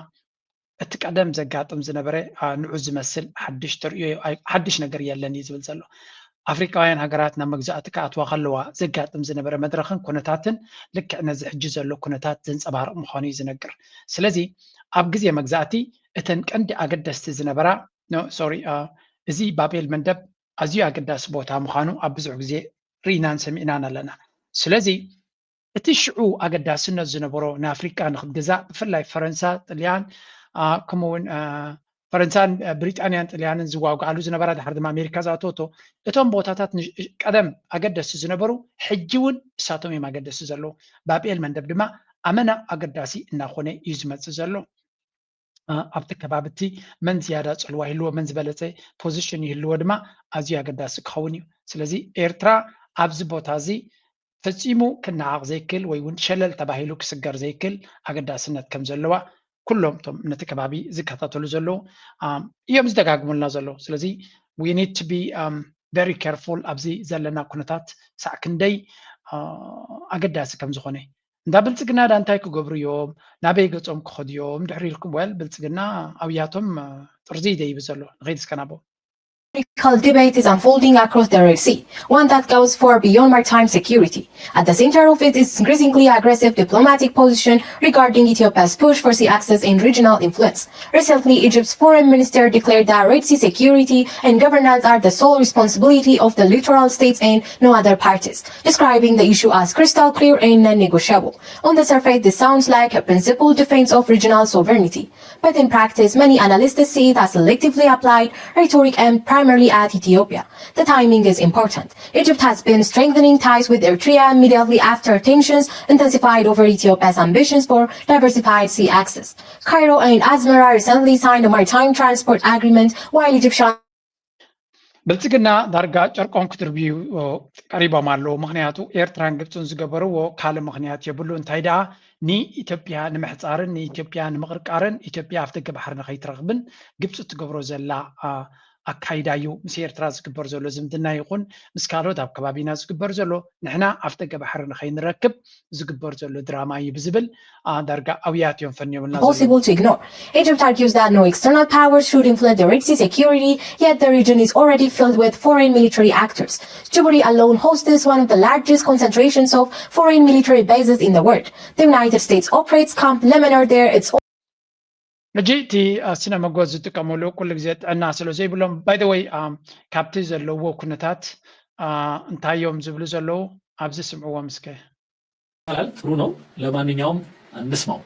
እቲ ቀደም ዘጋጥም ዝነበረ ንዑ ዝመስል ሓድሽ ተርእዮ ሓድሽ ነገር የለን እዩ ዝብል ዘሎ። ኣፍሪቃውያን ሃገራት ናብ መግዛእቲ ክኣትዋ ከለዋ ዘጋጥም ዝነበረ መድረኽን ኩነታትን ልክዕ ነዚ ሕጂ ዘሎ ኩነታት ዘንፀባርቕ ምዃኑ እዩ ዝነግር። ስለዚ ኣብ ግዜ መግዛእቲ እተን ቀንዲ ኣገደስቲ ዝነበራ ሶሪ እዚ ባቤል መንደብ ኣዝዩ ኣገዳሲ ቦታ ምዃኑ ኣብ ብዙሕ ግዜ ርኢናን ሰሚዕናን ኣለና። ስለዚ እቲ ሽዑ ኣገዳስነት ዝነበሮ ንኣፍሪቃ ንክትግዛእ ብፍላይ ፈረንሳ፣ ጥልያን ከምኡውን ፈረንሳን ብሪጣንያን ጥልያንን ዝዋግኣሉ ዝነበራ ድሓር ድማ ኣሜሪካ ዝኣተወቶ እቶም ቦታታት ቀደም ኣገደስቲ ዝነበሩ ሕጂ እውን እሳቶም እዮም ኣገደስቲ ዘለዉ። ባብኤል መንደብ ድማ ኣመና ኣገዳሲ እናኾነ እዩ ዝመፅእ ዘሎ። ኣብቲ ከባቢ እቲ መን ዝያዳ ፅልዋ ይህልዎ፣ መን ዝበለፀ ፖዚሽን ይህልዎ ድማ ኣዝዩ ኣገዳሲ ክኸውን እዩ። ስለዚ ኤርትራ ኣብዚ ቦታ እዚ ፈጺሙ ክነዓቕ ዘይክእል ወይ እውን ሸለል ተባሂሉ ክስገር ዘይክእል ኣገዳስነት ከም ዘለዋ ኩሎም እቶም ነቲ ከባቢ ዝከታተሉ ዘለዉ እዮም ዝደጋግሙልና ዘለዉ። ስለዚ we need to be very careful ኣብዚ ዘለና ኩነታት ሳዕ ክንደይ ኣገዳሲ ከም ዝኾነ። እንዳ ብልጽግና ዳ እንታይ ክገብሩ እዮም? ናበይ ገጾም ክኸዱ እዮም? ድሕሪ ኢልኩም ወል ብልጽግና ኣብያቶም ጥርዚ ይደይብ ዘሎ ንኸይድ እስከ ናቦ Political debate is unfolding across the Red Sea, one that goes far beyond maritime security. At the center of it is increasingly aggressive diplomatic position regarding Ethiopia's push for sea access and regional influence. Recently, Egypt's foreign minister declared that Red Sea security and governance are the sole responsibility of the littoral states and no other parties, describing the issue as crystal clear and non-negotiable. On the surface, this sounds like a principled defense of regional sovereignty. But in practice, many analysts see it as selectively applied rhetoric aimed primarily at Ethiopia. The timing is important. Egypt has been strengthening ties with Eritrea immediately after tensions intensified over Ethiopia's ambitions for diversified sea access. Cairo and Asmara recently signed a maritime transport agreement, while Egyptian ብልጽግና ዳርጋ ጨርቆም ክድርብዩ ቀሪቦም ኣለዉ። ምኽንያቱ ኤርትራን ግብፅን ዝገበርዎ ካልእ ምኽንያት የብሉ። እንታይ ደኣ ንኢትዮጵያ ንምሕፃርን ንኢትዮጵያ ንምቕርቃርን ኢትዮጵያ ኣፍ ደገ ባሕሪ ንኸይትረኽብን ግብፂ እትገብሮ ዘላ ኣካይዳ እዩ። ምስ ኤርትራ ዝግበር ዘሎ ዝምድና ይኹን ምስ ካልኦት ኣብ ከባቢና ዝግበር ዘሎ ንሕና ኣፍ ደገ ባሕሪ ንኸይንረክብ ዝግበር ዘሎ ድራማ እዩ ብዝብል ዳርጋ ኣውያት እዮም ፈንዮምልና። Impossible to ignore. Egypt argues that no external powers should influence the Red Sea security, yet the region is already filled with foreign military actors. Djibouti alone hosts one of the largest concentrations of foreign military bases in the world. The United States operates Camp Lemonnier there. It's ሕጂ እቲ ስነ መጎት ዝጥቀመሉ ኩሉ ግዜ ጥዕና ስለ ዘይብሎም by the way ካብቲ ዘለዎ ኩነታት እንታይ እዮም ዝብሉ ዘለዉ ኣብዚ ስምዕዎም እስከ። ይቻላል። ጥሩ ነው። ለማንኛውም እንስማው።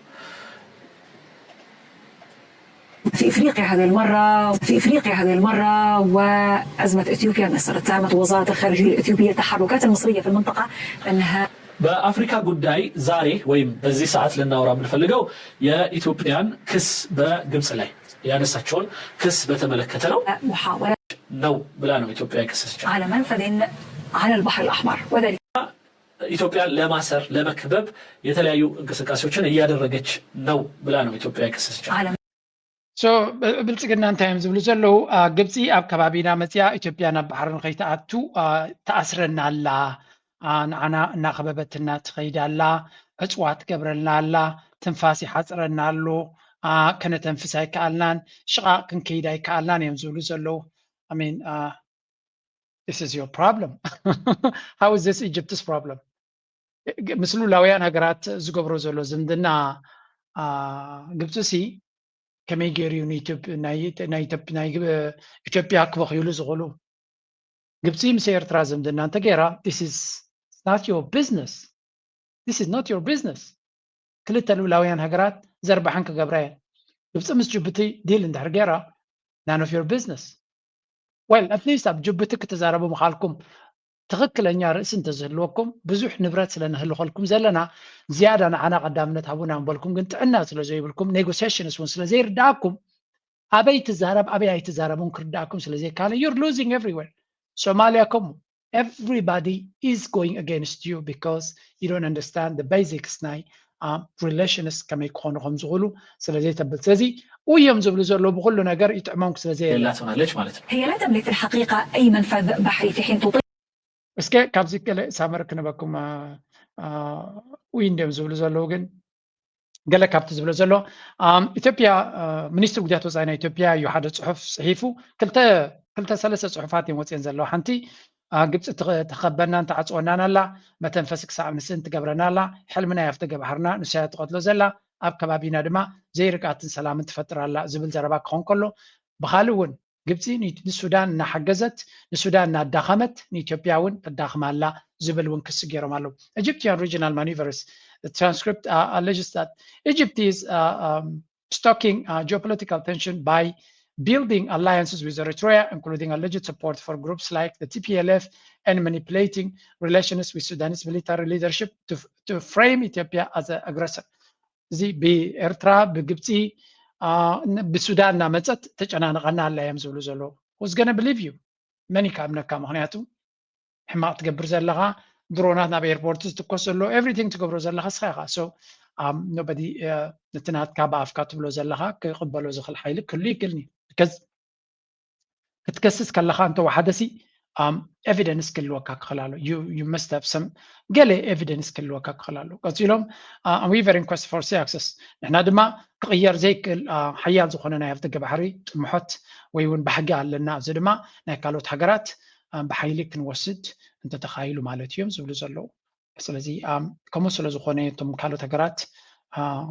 في افريقيا هذه المره في افريقيا هذه المره وازمه اثيوبيا مسرتها وزاره الخارجيه الاثيوبيه التحركات المصريه في المنطقه انها በአፍሪካ ጉዳይ ዛሬ ወይም በዚህ ሰዓት ልናወራ የምንፈልገው የኢትዮጵያን ክስ በግብጽ ላይ ያነሳቸውን ክስ በተመለከተ ነው። محاوله ነው ብላ ነው ኢትዮጵያ የከሰሰቻቸው። على منفذ على البحر الاحمر وذلك ኢትዮጵያን ለማሰር ለመክበብ የተለያዩ እንቅስቃሴዎችን እያደረገች ነው ብላ ነው ኢትዮጵያ የከሰሰቻቸው። على ብልፅግና እንታይ እዮም ዝብሉ ዘለዉ? ግብፂ ኣብ ከባቢና መፅያ ኢትዮጵያ ናብ ባሕሪ ንኸይትኣቱ ትኣስረና ኣላ፣ ንዓና እናኸበበትና ትኸይድ ኣላ፣ ዕፅዋ ትገብረልና ኣላ፣ ትንፋስ ይሓፅረና ኣሎ፣ ከነተንፍስ ኣይከኣልናን፣ ሽቓቕ ክንከይድ ኣይከኣልናን እዮም ዝብሉ ዘለዉ። I mean, this is your problem. How is this Egypt's problem? ምስ ሉላውያን ሃገራት ዝገብሮ ዘሎ ዝምድና ግብፂ ሲ ከመይ ገይሩ እዩ ንኢትዮጵያ ክበኽዩሉ ዝኽእሉ? ግብፂ ምስ ኤርትራ ዝምድና እንተገይራ this is not your business. This is not your business. ክልተ ልኡላውያን ሃገራት ዘርባሕን ክገብራ እየን። ግብፂ ምስ ጅቡቲ ዲል እንድሕር ገይራ none of your business. Well, at least ኣብ ጅቡቲ ክትዛረቡ ምኻልኩም ትኽክለኛ ርእሲ እንተዝህልወኩም ብዙሕ ንብረት ስለ ነህልኸልኩም ዘለና ዝያዳ ንዓና ቀዳምነት ሃቡና ምበልኩም ግን ጥዕና ስለ ዘይብልኩም negotiations እውን ስለ ዘይርዳእኩም ኣበይ ትዛረብ ኣበይ ኣይትዛረብ እውን ክርዳእኩም ስለ ዘይከኣለ you're losing everywhere. ሶማልያ ከምኡ everybody is going against you because you don't understand the basics ናይ relations ከመይ ክኾኑ ከም ዝኽእሉ ስለ ዘይተብል ስለዚ እዮም ዝብሉ ዘለዉ ብኩሉ ነገር ይጥዕሞም ስለ ዘየለ ላ ትሆናለች ማለት ነው። هي لا تملك في الحقيقة أي منفذ بحري في حين تطيل እስከ ካብዚ ገለ ሳመር ክንበኩም ውይ እንዲዮም ዝብሉ ዘለዉ ግን ገለ ካብቲ ዝብሎ ዘሎ ኢትዮጵያ ሚኒስትሪ ጉዳያት ወፃኢ ናይ ኢትዮጵያ እዩ ሓደ ፅሑፍ ፅሒፉ ክልተ ሰለስተ ፅሑፋት እዮም ወፅየን ዘለዋ ሓንቲ ግብፂ ትኸበናን ትዓፅወናን ኣላ መተንፈሲ ክሳብ ንስእን ትገብረና ኣላ ሕልሚ ናይ ኣፍደገ ባሕርና ንሳያ ትቐትሎ ዘላ ኣብ ከባቢና ድማ ዘይርግኣትን ሰላምን ትፈጥር ኣላ ዝብል ዘረባ ክኸውን ከሎ ብካልእ እውን ግብፂ ንሱዳን እናሓገዘት ንሱዳን እናዳኸመት ንኢትዮጵያ እውን ተዳኽማ ኣላ ዝብል እውን ክሲ ገይሮም ኣለዉ። Egyptian regional maneuvers transcript alleges that Egypt is uh, um, stoking uh, geopolitical tension by building alliances with Eritrea, including alleged support for groups like the T P L F and manipulating relations with Sudanese military leadership to, to frame Ethiopia as an aggressor. እዚ ብኤርትራ ብግብፂ ብሱዳን እናመፀት ተጨናንቐና ኣላ እዮም ዝብሉ ዘለዉ። Who's gonna believe you? መን እዩ ከኣምነካ? ምክንያቱ ሕማቕ ትገብር ዘለኻ፣ ድሮናት ናብ ኤርፖርት ዝትኮስ ዘሎ፣ everything ትገብሮ ዘለኻ እስኻ ኢኻ። So nobody ነቲ ናትካ ብኣፍካ ትብሎ ዘለኻ ክቕበሎ ዝኽእል ሓይሊ ክህሉ ይክእልኒ። Because ክትከስስ ከለኻ እንተወሓደሲ evidence ክህልወካ ክኽእል ኣሎ። You must have some ገለ evidence ክህልወካ ክኽእል ኣሎ። ቀፂሎም unwavering quest for sea access፣ ንሕና ድማ ክቕየር ዘይክእል ሓያል ዝኾነ ናይ ኣፍደገ ባሕሪ ጥምሖት ወይ እውን ባህጊ ኣለና። እዚ ድማ ናይ ካልኦት ሃገራት ብሓይሊ ክንወስድ እንተተኻኢሉ ማለት እዮም ዝብሉ ዘለዉ። ስለዚ ከምኡ ስለ ዝኾነ እቶም ካልኦት ሃገራት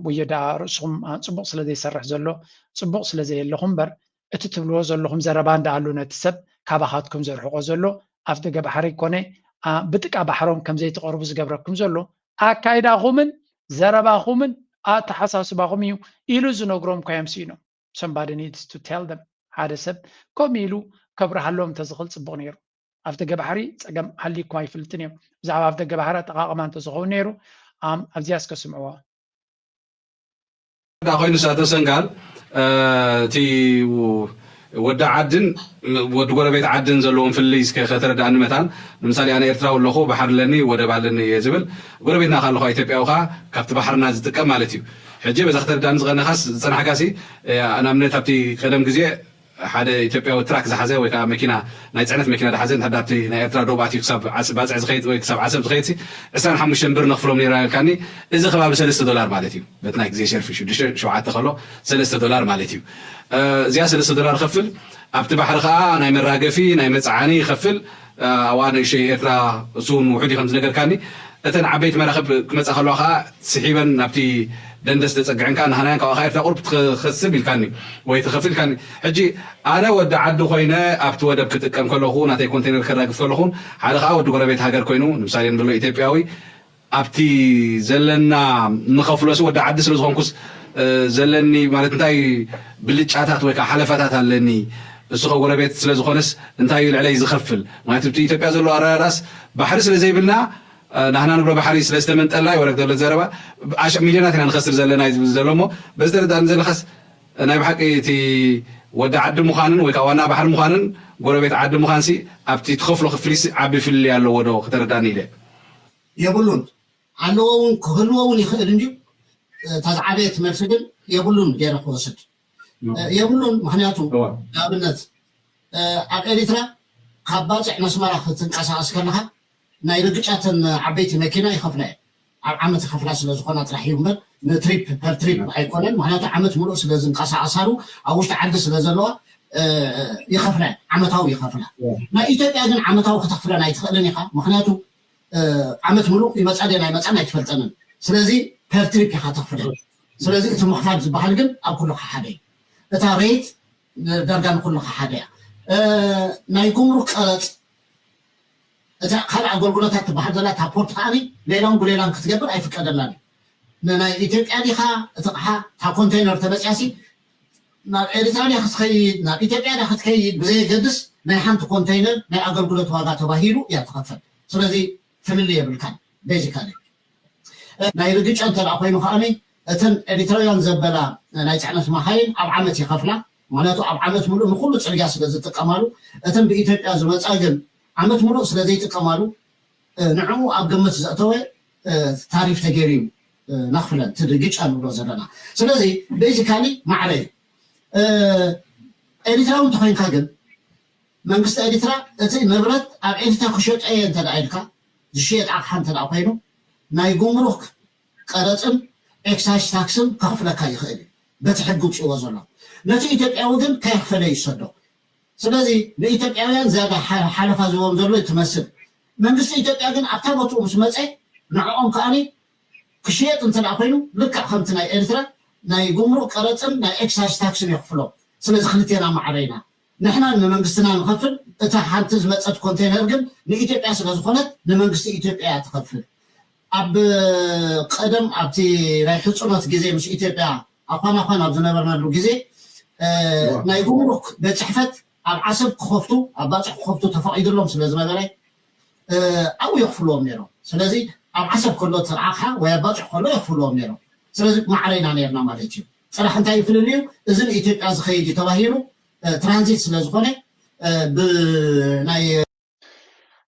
ወዮ ደኣ ርእስኹም ፅቡቕ ስለ ዘይሰርሕ ዘሎ ፅቡቕ ስለ ዘየለኹም እምበር እቲ ትብልዎ ዘለኹም ዘረባ እንዳኣሉ ነቲ ሰብ ካባኻትኩም ዘርሕቆ ዘሎ ኣፍደገ ባሕሪ ኮነ ብጥቃ ባሕሮም ከም ዘይትቐርቡ ዝገብረኩም ዘሎ ኣካይዳኹምን ዘረባኹምን ኣተሓሳስባኹም እዩ ኢሉ ዝነግሮም እኳ እዮም ስኢኖም። Somebody needs to tell them። ሓደ ሰብ ከምኡ ኢሉ ከብርሃሎም እንተዝኽእል ፅቡቕ ነይሩ። ኣፍደገ ባሕሪ ፀገም ሃልዩ እኳ ኣይፈልጥን እዮም። ብዛዕባ ኣፍደገ ባሕሪ ኣጠቓቕማ እንተዝኸውን ነይሩ ኣብዚኣ እስከ ስምዕዎ። ዳ ኮይኑ ሳቶ ሰንጋል እቲ ወዲ ዓድን ወዲ ጎረቤት ዓድን ዘለዎም ፍልልይ እስከ ከተረዳእኒ መታን። ንምሳሌ ኣነ ኤርትራዊ ኣለኹ፣ ባሕሪ ኣለኒ፣ ወደብ ኣለኒ እየ ዝብል፣ ጎረቤትና ከ ኣለኹ ኢትዮጵያዊ ከ ካብቲ ባሕርና ዝጥቀም ማለት እዩ። ሕጂ በዛ ከተረዳእኒ ዝቐነኻስ ዝጸናሕካሲ ንኣብነት ኣብቲ ቀደም ግዜ ሓደ ኢትዮጵያዊ ትራክ ዝሓዘ ወይ ከዓ መኪና ናይ ፅዕነት መኪና ዝሓዘ እንተ ኣብቲ ናይ ኤርትራ ዶብ ኣትዩ ክሳብ ባፅዕ ዝኸይድ ወይ ክሳብ ዓሰብ ዝኸይድ ዕስራን ሓሙሽተን ብር ነኽፍሎም ነይርና ኢልካኒ። እዚ ከባቢ ሰለስተ ዶላር ማለት እዩ በቲ ናይ ግዜ ሸርፊ ሽዱሽተ ሸውዓተ ከሎ ሰለስተ ዶላር ማለት እዩ። እዚኣ ሰለስተ ዶላር ከፍል ኣብቲ ባሕሪ ከዓ ናይ መራገፊ ናይ መፅዓኒ ይኸፍል። ኣብኣ ንእሽተይ ኤርትራ እሱ እውን ውሑድ እዩ ከም ዝነገርካኒ። እተን ዓበይቲ መራኽብ ክመፃ ከለዋ ከዓ ስሒበን ናብቲ ደንደስ ተፀግዐን ከዓ ንሃናያን ካብኣ ከዓ ኤርትራ ቁርብ ትኸስብ ኢልካኒ ወይ ትኸፍል ኢልካኒ። ሕጂ ኣነ ወዲ ዓዲ ኮይነ ኣብቲ ወደብ ክጥቀም ከለኹ ናተይ ኮንቴነር ከራግፍ ከለኹን ሓደ ከዓ ወዲ ጎረቤት ሃገር ኮይኑ ንምሳሌ ንብሎ ኢትዮጵያዊ ኣብቲ ዘለና ንኸፍሎስ ወዲ ዓዲ ስለ ዝኾንኩስ ዘለኒ ማለት እንታይ ብልጫታት ወይ ከዓ ሓለፋታት ኣለኒ እሱ ከጎረቤት ስለ ዝኾነስ እንታይ እዩ ልዕለይ ዝኸፍል ማለት እቲ ኢትዮጵያ ዘሎ ኣረዳዳስ ባሕሪ ስለ ዘይብልና ናህና ንብሎ ባሕሪ ስለ ዝተመንጠልና ይወረግ ዘሎ ዘረባ ኣሽ ሚልዮናት ኢና ንኸስር ዘለና እዩ ዝብል ዘሎ እሞ በዚ ተረዳእኒ ዘለኻስ ናይ ብሓቂ እቲ ወዲ ዓዲ ምዃንን ወይ ከዓ ዋና ባሕሪ ምዃንን ጎረቤት ዓዲ ምዃንሲ ኣብቲ ትኸፍሎ ክፍሊሲ ዓቢ ፍልልይ ኣለዎ ዶ ከተረዳእኒ ኢለ የብሉን ኣለዎ እውን ክህልዎ እውን ይኽእል እንድዩ እታ ዝዓበየት መልሲ ግን የብሉን ገይረ ክወስድ የብሉን ምክንያቱ ንኣብነት ኣብ ኤሪትራ ካብ ባፅዕ መስመራ ክትንቀሳቀስ ከለካ ናይ ርግጫተን ዓበይቲ መኪና ይኸፍላ እየን ኣብ ዓመት ይኸፍላ ስለ ዝኾና ጥራሕ እዩ እምበር ንትሪፕ ፐር ትሪፕ ኣይኮነን ምክንያቱ ዓመት ሙሉእ ስለ ዝንቀሳቀሳሉ ኣብ ውሽጢ ዓዲ ስለ ዘለዋ ይኸፍላ ዓመታዊ ይኸፍላ ናይ ኢትዮጵያ ግን ዓመታዊ ከተኽፍለን ኣይትኽእልን ኢኻ ምክንያቱ ዓመት ሙሉእ ይመፃ ድየን ኣይመፃን ኣይትፈልጠንን ስለዚ ፐር ትሪፕ ኢኻ ተኽፍለን ስለዚ እቲ ምኽፋል ዝበሃል ግን ኣብ ኩሉ ሓደ እዩ እታ ሬት ዳርጋ ንኩሉ ሓደ እያ ናይ ጉምሩክ ቀረፅ እታ ካልእ ኣገልግሎታት ትበሃል ዘላ እታ ፖርት ከዓኒ ሌላን ብሌላን ክትገብር ኣይፍቀደላን እዩ ንናይ ኢትዮጵያ ዲኻ እቲ ቕሓ እታ ኮንቴነር ተመፅያሲ ናብ ኤሪትራ ዲያ ክትከይድ ናብ ኢትዮጵያ ዲያ ክትከይድ ብዘየገድስ ናይ ሓንቲ ኮንቴነር ናይ ኣገልግሎት ዋጋ ተባሂሉ እያ ትኸፈል ስለዚ ፍልልይ የብልካን basically ናይ ርግጫ እንተ ኮይኑ ከዓኒ እተን ኤሪትራውያን ዘበላ ናይ ፅዕነት መካይን ኣብ ዓመት ይኸፍላ ምክንያቱ ኣብ ዓመት ሙሉእ ንኩሉ ፅርግያ ስለ ዝጥቀማሉ እተን ብኢትዮጵያ ዝመፃ ግን ዓመት ሙሉእ ስለ ዘይጥቀማሉ ንዕኡ ኣብ ግምት ዘእተወ ታሪፍ ተገይሩ እዩ ነኽፍለን እቲ ርግጫ ንብሎ ዘለና ስለዚ basically ማዕረ እዩ ኤሪትራዊ እንተኮይንካ ግን መንግስቲ ኤሪትራ እቲ ንብረት ኣብ ኤሪትራ ክሸጦ እየ እንተ ኢልካ ዝሽየጥ ኣቕሓ እንተ ኮይኑ ናይ ጉምሩክ ቀረፅን ኤክሳይዝ ታክስን ከኽፍለካ ይኽእል እዩ በቲ ሕጊ ውፅእዎ ዘሎ ነቲ ኢትዮጵያዊ ግን ከየኽፈለ ይሰዶ ስለዚ ንኢትዮጵያውያን ዝያዳ ሓለፋ ዝቦም ዘሎ ትመስል መንግስቲ ኢትዮጵያ ግን ኣብታ ቦትኡ ምስ መፀ ንዕኦም ከዓኒ ክሽየጥ እንተ ኮይኑ ልክዕ ከምቲ ናይ ኤርትራ ናይ ጉምሩክ ቀረፅን ናይ ኤክሳይዝ ታክስን የኽፍሎም ስለዚ ክልቴና ማዕረ ኢና ንሕና ንመንግስትና ንኸፍል፣ እታ ሓንቲ ዝመፀት ኮንቴነር ግን ንኢትዮጵያ ስለ ዝኾነት ንመንግስቲ ኢትዮጵያ እያ ትኸፍል። ኣብ ቀደም ኣብቲ ናይ ሕፁኖት ግዜ ምስ ኢትዮጵያ ኣኳን ኣኳን ኣብ ዝነበርናሉ ግዜ ናይ ጉምሩክ ቤት ፅሕፈት ኣብ ዓሰብ ክኸፍቱ ኣብ ባፅዕ ክኸፍቱ ተፈቒድሎም ስለ ዝነበረ ኣብኡ የኽፍልዎም ነይሮም። ስለዚ ኣብ ዓሰብ ከሎ እቲ ኣቕሓ ወይ ኣብ ባፅዕ ከሎ የኽፍልዎም ነይሮም። ስለዚ ማዕረ ኢና ነይርና ማለት እዩ። ፅራሕ እንታይ ይፍልል እዩ? እዚ ንኢትዮጵያ ዝኸይድ እዩ ተባሂሉ ትራንዚት ስለ ዝኾነ ብናይ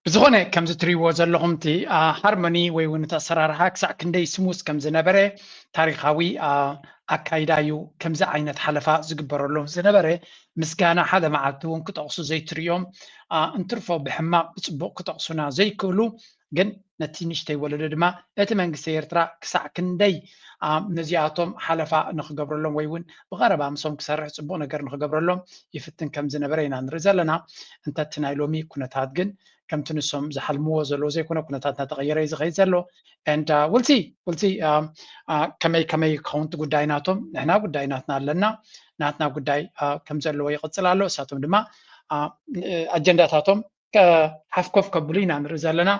ብዝኾነ ከምዚ ትሪእዎ ዘለኹም እቲ ሃርሞኒ ወይ እውን እቲ ኣሰራርሓ ክሳዕ ክንደይ ስሙዝ ከም ዝነበረ ታሪኻዊ ኣካይዳ እዩ። ከምዚ ዓይነት ሓለፋ ዝግበረሎም ዝነበረ ምስጋና ሓደ መዓልቲ እውን ክጠቕሱ ዘይትርእዮም እንትርፎ ብሕማቕ ብፅቡቕ ክጠቕሱና ዘይክእሉ ግን ነቲ ንእሽተይ ወለዶ ድማ እቲ መንግስቲ ኤርትራ ክሳዕ ክንደይ ነዚኣቶም ሓለፋ ንክገብረሎም ወይ እውን ብቐረባ ምሶም ክሰርሕ ፅቡቕ ነገር ንክገብረሎም ይፍትን ከም ዝነበረ ኢና ንርኢ ዘለና። እንተ እቲ ናይ ሎሚ ኩነታት ግን ከምቲ ንሶም ዝሓልምዎ ዘለዉ ዘይኮነ ኩነታት እናተቐየረ እዩ ዝኸይድ ዘሎ። And we'll see we'll see ከመይ ከመይ ክኸውን እቲ ጉዳይ ናቶም። ንሕና ጉዳይ ናትና ኣለና። ናትና ጉዳይ ከም ዘለዎ ይቕፅል ኣሎ። እሳቶም ድማ ኣጀንዳታቶም ሓፍኮፍ ከብሉ ኢና ንርኢ ዘለና።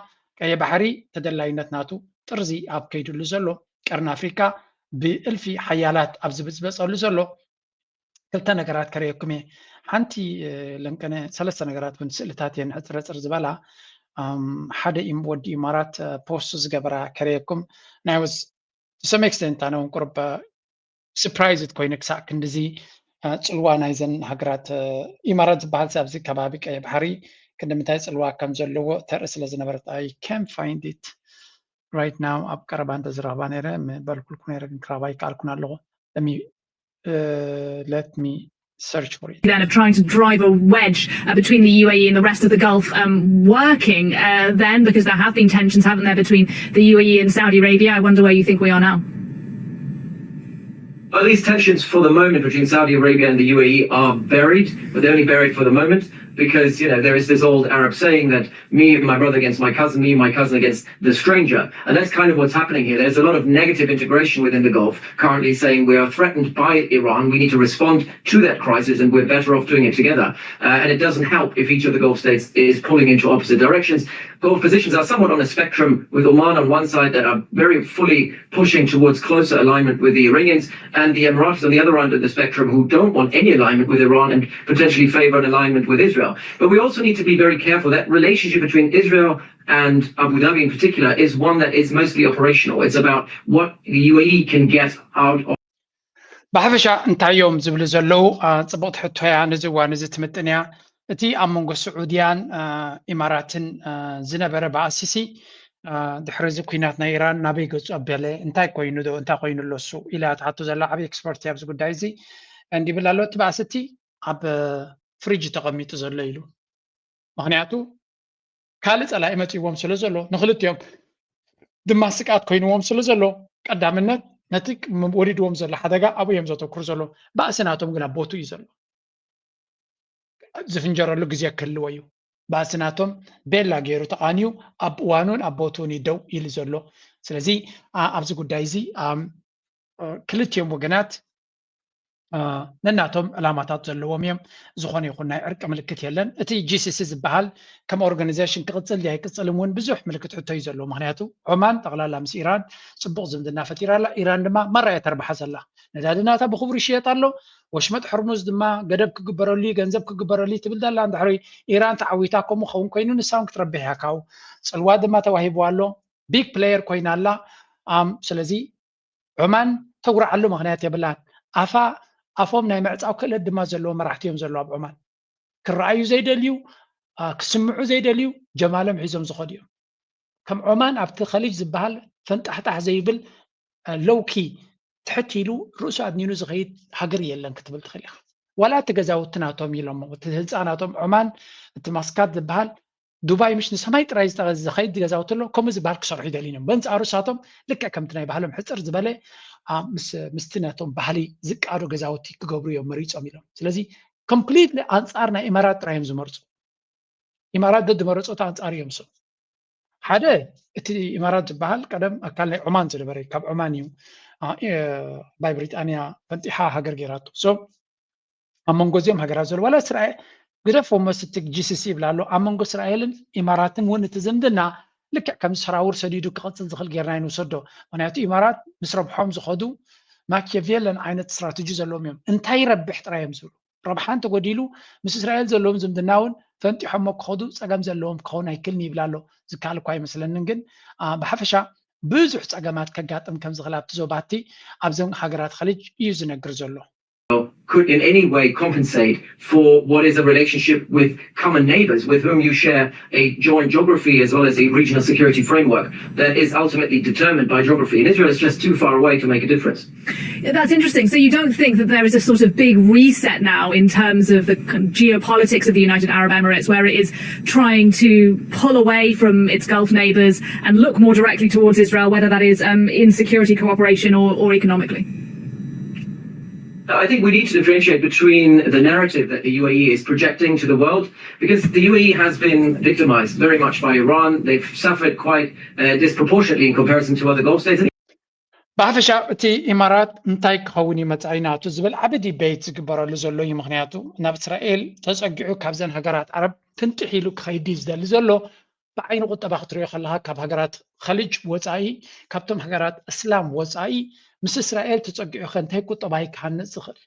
ቀይሕ ባሕሪ ተደላይነት ናቱ ጥርዚ ኣብ ከይድሉ ዘሎ ቀርኒ ኣፍሪካ ብእልፊ ሓያላት ኣብ ዝብፅበፀሉ ዘሎ ክልተ ነገራት ከርእየኩም እየ። ሓንቲ ለንቀነ ሰለስተ ነገራት እውን ስእልታት እየን ሕፅርፅር ዝበላ። ሓደ ወዲ ኢማራት ፖስት ዝገበራ ከርእየኩም። ናይ ወዝ to some extent ኣነ እውን ቁርብ surprised ኮይነ ክሳዕ ክንድዚ ፅልዋ ናይዘን ሃገራት ኢማራት ዝበሃል ኣብዚ ከባቢ ቀይ ባሕሪ ክንዲ ምንታይ ፅልዋ ከም ዘለዎ ተርኢ ስለ ዝነበረት I can't find it right now። ኣብ ቀረባ እንተዝረኽባ ነይረ ምበልኩልኩ ነይረ ግን ክረኽባ ኣይከኣልኩን ኣለኹ። Let me search for it. Then of trying to drive a wedge uh, between the U A E and the rest of the Gulf um, working uh, then, because there have been tensions, haven't there, between the U A E and Saudi Arabia. I wonder where you think we are now. Well, these tensions for the moment between Saudi Arabia and the U A E are buried, but they're only buried for the moment because, you know, there is this old Arab saying that me and my brother against my cousin, me and my cousin against the stranger. And that's kind of what's happening here. There's a lot of negative integration within the Gulf, currently saying we are threatened by Iran. We need to respond to that crisis and we're better off doing it together. Uh, and it doesn't help if each of the Gulf states is pulling into opposite directions. Gulf positions are somewhat on a spectrum, with Oman on one side that are very fully pushing towards closer alignment with the Iranians, and the Emiratis on the other end of the spectrum who don't want any alignment with Iran and potentially favor an alignment with Israel. But we also need to be very careful that relationship between Israel and Abu Dhabi in particular is one that is mostly operational. It's about what the U A E can get out of ብሓፈሻ እንታይ እዮም ዝብሉ ዘለዉ? ፅቡቕቲ ሕቶ እያ። ነዚ እዋን እዚ ትምጥን እያ። እቲ ኣብ መንጎ ስዑድያን ኢማራትን ዝነበረ ባእሲሲ ድሕሪ እዚ ኩናት ናይ ኢራን ናበይ ገፁ ኣበለ? እንታይ ኮይኑ ዶ እንታይ ኮይኑ ኣሎ እሱ ኢላ ትሓቶ ዘላ ዓብዪ ኤክስፐርት ኣብዚ ጉዳይ እዚ እንዲብል ኣሎ። እቲ ባእሲ እቲ ኣብ ፍሪጅ ተቐሚጡ ዘሎ ኢሉ። ምክንያቱ ካልእ ፀላኢ መፂዎም ስለ ዘሎ ንክልቲኦም ድማ ስግኣት ኮይንዎም ስለ ዘሎ ቀዳምነት ነቲ ወሪድዎም ዘሎ ሓደጋ ኣብኡ እዮም ዘተኩሩ ዘሎ። ባእሲ ናቶም ግን ኣብ ቦቱ እዩ ዘሎ። ዝፍንጀረሉ ግዜ ክህልዎ እዩ። ባእሲ ናቶም ቤላ ገይሩ ተቓንዩ ኣብ እዋኑን ኣብ ቦቱን እዩ ደው ኢሉ ዘሎ። ስለዚ ኣብዚ ጉዳይ እዚ ክልቲኦም ወገናት ነናቶም ዕላማታት ዘለዎም እዮም። ዝኾነ ይኹን ናይ ዕርቂ ምልክት የለን። እቲ ጂሲሲ ዝበሃል ከም ኦርጋኒዜሽን ክቕፅል ድያ ኣይቅፅልን እውን ብዙሕ ምልክት ሕቶ እዩ ዘለዎ። ምክንያቱ ዖማን ጠቕላላ ምስ ኢራን ፅቡቕ ዝምድና ፈጢራ ኣላ። ኢራን ድማ ማራ እያ ተርብሓ ዘላ። ነዳዲ ናታ ብክቡር ይሽየጥ ኣሎ። ወሽመጥ ሕርሙዝ ድማ ገደብ ክግበረሉ እዩ፣ ገንዘብ ክግበረሉ እዩ ትብል ዘላ። እንድሕሪ ኢራን ተዓዊታ ከምኡ ኸውን ኮይኑ ንሳ እውን ክትረብሕ እያ ካብኡ። ፅልዋ ድማ ተዋሂብዋ ኣሎ። ቢግ ፕሌየር ኮይና ኣላ። ስለዚ ዑማን ተጉርዓሉ ምኽንያት የብላን። ኣፋ ኣፎም ናይ ምዕፃው ክእለት ድማ ዘለዎ መራሕቲ እዮም ዘለዉ ኣብ ዑማን። ክረኣዩ ዘይደልዩ፣ ክስምዑ ዘይደልዩ ጀማሎም ሒዞም ዝኸዱ እዮም። ከም ዑማን ኣብቲ ከሊጅ ዝበሃል ፈንጣሕጣሕ ዘይብል ሎውኪ ትሕት ኢሉ ርእሱ ኣድኒኑ ዝኸይድ ሃገር የለን ክትብል ትኽእል ኢኻ። ዋላ እቲ ገዛውቲ ናቶም ኢሎሞ እቲ ህንፃ ናቶም ዑማን እቲ ማስካት ዝበሃል ዱባይ ምሽ ንሰማይ ጥራይ ዝኸይድ ገዛውቲ ኣሎ። ከምኡ ዝበሃል ክሰርሑ ይደልዩ እዮም። በንፃሩ እሳቶም ልክዕ ከምቲ ናይ ባህሎም ሕፅር ዝበለ ምስቲ ነቶም ባህሊ ዝቃዶ ገዛውቲ ክገብሩ እዮም መሪፆም ኢሎም። ስለዚ ኮምፕሊትሊ ኣንፃር ናይ ኢማራት ጥራይ እዮም ዝመርፁ። ኢማራት ደድመረፆት ኣንፃር እዮም። ሶ ሓደ እቲ ኢማራት ዝበሃል ቀደም ኣካል ናይ ዑማን ዝነበረ ካብ ዑማን እዩ ባይ ብሪጣንያ ፈንጢሓ ሃገር ገይራቶ። ሶ ኣብ መንጎ እዚኦም ሃገራት ዘሎ ዋላ እስራኤል ግደፎ እሞ ስቲ ጂ ሲ ሲ ይብላ ኣሎ። ኣብ መንጎ እስራኤልን ኢማራትን እውን እቲ ዝምድና ልክዕ ከም ሰራውር ሰዲዱ ክቕፅል ዝኽእል ጌርና ይንውሰዶ። ምክንያቱ ኢማራት ምስ ረብሖም ዝኸዱ ማኪያቬለን ዓይነት ስትራተጂ ዘለዎም እዮም። እንታይ ይረብሕ ጥራይ እዮም ዝብሉ። ረብሓ እንተጎዲሉ ምስ እስራኤል ዘለዎም ዝምድና እውን ፈንጢሖሞ ክኸዱ ፀገም ዘለዎም ክኸውን ኣይክልን ይብል ኣሎ። ዝከኣል እኳ ኣይመስለንን፣ ግን ብሓፈሻ ብዙሕ ፀገማት ከጋጥም ከም ዝኽእል ኣብቲ ዞባቲ ኣብዘን ሃገራት ኸሊጅ እዩ ዝነግር ዘሎ። Could in any way compensate for what is a relationship with common neighbours with whom you share a joint geography as well as a regional security framework that is ultimately determined by geography. And Israel is just too far away to make a difference. That's interesting. So you don't think that there is a sort of big reset now in terms of the geopolitics of the United Arab Emirates, where it is trying to pull away from its Gulf neighbours and look more directly towards Israel, whether that is um, in security cooperation or, or economically? I think we need to differentiate between the narrative that the U A E is projecting to the world, because the U A E has been victimized very much by Iran. They've suffered quite uh, disproportionately in comparison to other Gulf states. ብሓፈሻ እቲ ኢማራት እንታይ ክኸውን እዩ መጻኢ ናቱ ዝብል ዓቢ ዲቤት ዝግበረሉ ዘሎ እዩ። ምክንያቱ ናብ እስራኤል ተጸጊዑ ካብዘን ሃገራት ዓረብ ፍንጥሕ ኢሉ ክኸይድ እዩ ዝደሊ ዘሎ። ብዓይኒ ቁጠባ ክትሪኦ ከለካ ካብ ሃገራት ኸሊጅ ወጻኢ፣ ካብቶም ሃገራት እስላም ወጻኢ ምስ እስራኤል ተጸጊዑ ከ እንታይ ቁጠባ እዩ ክሃንጽ ዝኽእል?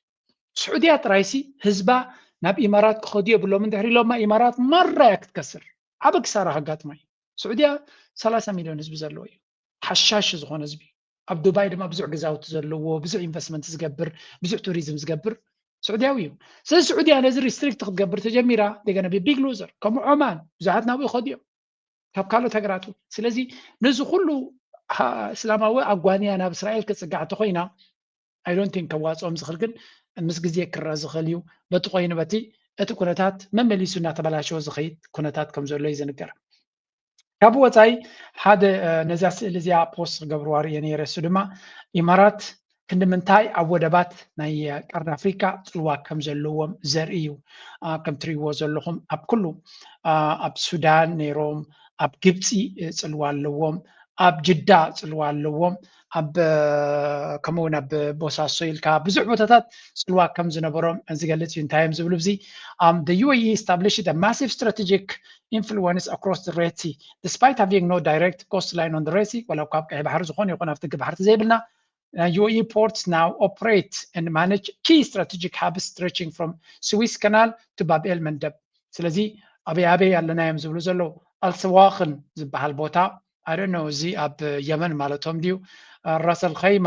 ስዑድያ ጥራይሲ ህዝባ ናብ ኢማራት ክኸዱ የብሎም እንድሕር ኢሎማ ኢማራት ማራ እያ ክትከስር። ዓቢ ክሳራ ከጋጥማ እዩ። ስዑድያ ሰላሳ ሚልዮን ህዝቢ ዘለዎ እዩ። ሓሻሽ ዝኾነ ህዝቢ እዩ። ኣብ ዱባይ ድማ ብዙሕ ገዛውቲ ዘለዎ፣ ብዙሕ ኢንቨስትመንት ዝገብር፣ ብዙሕ ቱሪዝም ዝገብር ስዑድያዊ እዩ። ስለዚ ስዑድያ ነዚ ሪስትሪክት ክትገብር ተጀሚራ ደገና ቢግ ሉዘር። ከምኡ ዖማን ብዙሓት ናብኡ ይኸዱ እዮም ካብ ካልኦት ሃገራት እውን። ስለዚ ነዚ ኩሉ እስላማዊ ኣጓንያ ናብ እስራኤል ክጽጋዕ እንተኾይና I don't think ከዋፅኦም ዝኽእል ግን ምስ ግዜ ክረአ ዝኽእል እዩ። በቲ ኮይኑ በቲ እቲ ኩነታት መመሊሱ እናተበላሸወ ዝኸይድ ኩነታት ከም ዘሎ እዩ ዝንገር። ካብ ወፃኢ ሓደ ነዛ ስእሊ እዚኣ ፖስት ክገብርዋ ርእየ ነይረ። እሱ ድማ ኢማራት ክንዲ ምንታይ ኣብ ወደባት ናይ ቀርኒ ኣፍሪካ ፅልዋ ከም ዘለዎም ዘርኢ እዩ። ከም ትሪእዎ ዘለኹም ኣብ ኩሉ ኣብ ሱዳን ነይሮም፣ ኣብ ግብፂ ፅልዋ ኣለዎም፣ ኣብ ጅዳ ፅልዋ ኣለዎም፣ ኣብ ከምኡ እውን ኣብ ቦሳሶ ኢልካ ብዙሕ ቦታታት ፅልዋ ከም ዝነበሮም ዝገልፅ እዩ። እንታይ እዮም ዝብሉ? እዚ the U A E established a massive strategic influence across the Red Sea despite having no direct coastline on the Red Sea. ወላ ካብ ቀይ ባሕሪ ዝኾነ ይኹን ኣብ ትሕቲ ባሕርቲ ዘይብልና U A E ports now operate and manage key strategic hubs stretching from Suez Canal to Bab el Mandeb. ስለዚ ኣበይ ኣበይ ኣለና እዮም ዝብሉ ዘለዉ። ኣልሰዋኽን ዝበሃል ቦታ I don't know እዚ ኣብ የመን ማለቶም ድዩ? ራሰል ኸይማ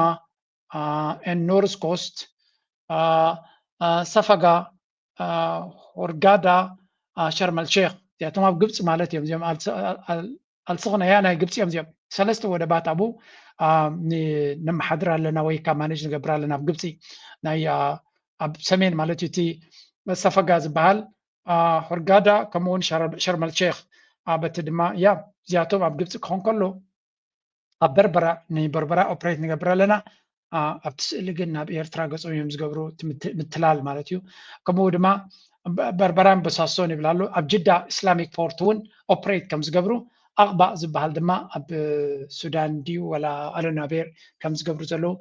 and North Coast፣ ሰፈጋ፣ ሆርጋዳ፣ ሸርመል ሼክ እዚኣቶም ኣብ ግብፂ ማለት እዮም። እዚኦም ኣልስኽነያ ናይ ግብፂ እዮም። እዚኦም ሰለስተ ወደባት ኣብኡ ነመሓድር ኣለና ወይ ካብ ማኔጅ ንገብር ኣለና ኣብ ግብፂ ናይ ኣብ ሰሜን ማለት እዩ። እቲ ሰፈጋ ዝበሃል ሆርጋዳ ከምኡውን ሸርመል ሼክ በቲ ድማ ያ እዚኣቶም ኣብ ግብፂ ክኾን ከሎ ኣብ በርበራ ንበርበራ ኦፕሬት ንገብር ኣለና። ኣብቲ ስእሊ ግን ናብ ኤርትራ ገጾም እዮም ዝገብሩ ምትላል ማለት እዩ። ከምኡ ድማ በርበራን በሳሶን ይብል ኣሎ። ኣብ ጅዳ ኢስላሚክ ፖርት እውን ኦፕሬት ከም ዝገብሩ ኣቕባእ ዝበሃል ድማ ኣብ ሱዳን ድዩ ወላ ኣለናቤር ከም ዝገብሩ ዘለዉ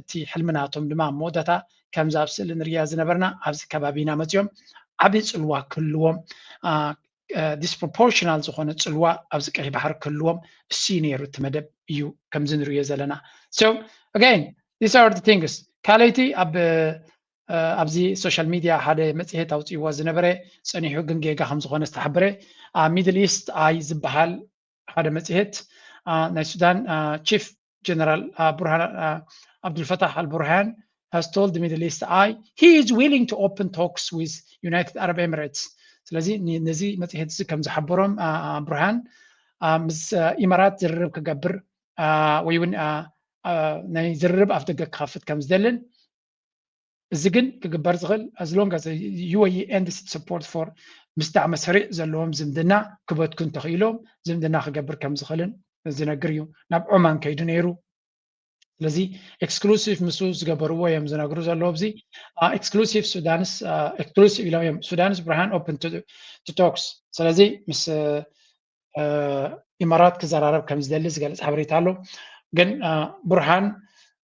እቲ ሕልሚ ናቶም ድማ ኣብ መወዳእታ ከምዚ ኣብ ስእሊ ንሪኣ ዝነበርና ኣብዚ ከባቢ ኢና መፅዮም ዓብዪ ፅልዋ ክህልዎም ዲስፕሮፖርሽናል ዝኾነ ፅልዋ ኣብዚ ቀይ ባሕሪ ክህልዎም እሱ እዩ ነይሩ እቲ መደብ እዩ ከምዚ ንሪኦ ዘለና። So again these are the things። ካልኣይቲ ኣብ ኣብዚ ሶሻል ሚድያ ሓደ መፅሄት ኣውፅእዎ ዝነበረ ፀኒሑ ግን ጌጋ ከም ዝኾነ ዝተሓበረ ሚድል ኢስት ኣይ ዝበሃል ሓደ መፅሄት ናይ ሱዳን ቺፍ ጀነራል ቡርሃን ኣብዱልፈታሕ ኣልቡርሃን has told the Middle East Eye he is willing to open talks with United Arab Emirates። ስለዚ ነዚ መፅሄት እዚ ከም ዝሓበሮም ቡርሃን ምስ ኢማራት ዝርርብ ክገብር ወይ እውን ናይ ዝርርብ ኣፍ ደገ ክኸፍት ከም ዝደልን እዚ ግን ክግበር ዝኽእል as long as U A E ends its support for ምስ ዳዕመ ሰሪዕ ዘለዎም ዝምድና ክበትኩ እንተኽኢሎም ዝምድና ክገብር ከም ዝኽእልን ዝነግር እዩ። ናብ ዖማን ከይዱ ነይሩ። ስለዚ ኤክስክሉሲቭ ምስ ዝገበርዎ እዮም ዝነግሩ ዘለዉ። ኣብዚ ኤክስክሉሲቭ ሱዳንስ ኤክስክሉሲቭ ኢሎም እዮም ሱዳንስ ብርሃን ኦፕን ቱ ቶክስ። ስለዚ ምስ ኢማራት ክዘራረብ ከም ዝደሊ ዝገልፅ ሓበሬታ ኣሎ። ግን ብርሃን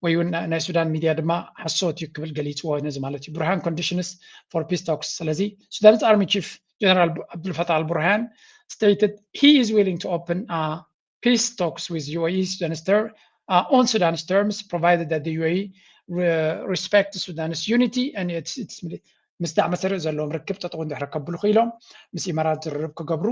ወይ እውን ናይ ሱዳን ሚድያ ድማ ሓሶት እዩ ክብል ገሊፅዎ ነዚ ማለት እዩ። ቡርሃን conditions for peace talks። ስለዚ Sudanese army chief General Abdel Fattah al-Burhan stated he is willing to open peace talks with U A E Sudanese ter uh, on Sudanese terms, provided that the U A E re respect Sudanese unity and its its ምስ ዳዕመ ሰሪዕ ዘለዎም ርክብ ጠጠው እንድሕር ከብሉ ክኢሎም ምስ ኢማራት ዝርርብ ክገብሩ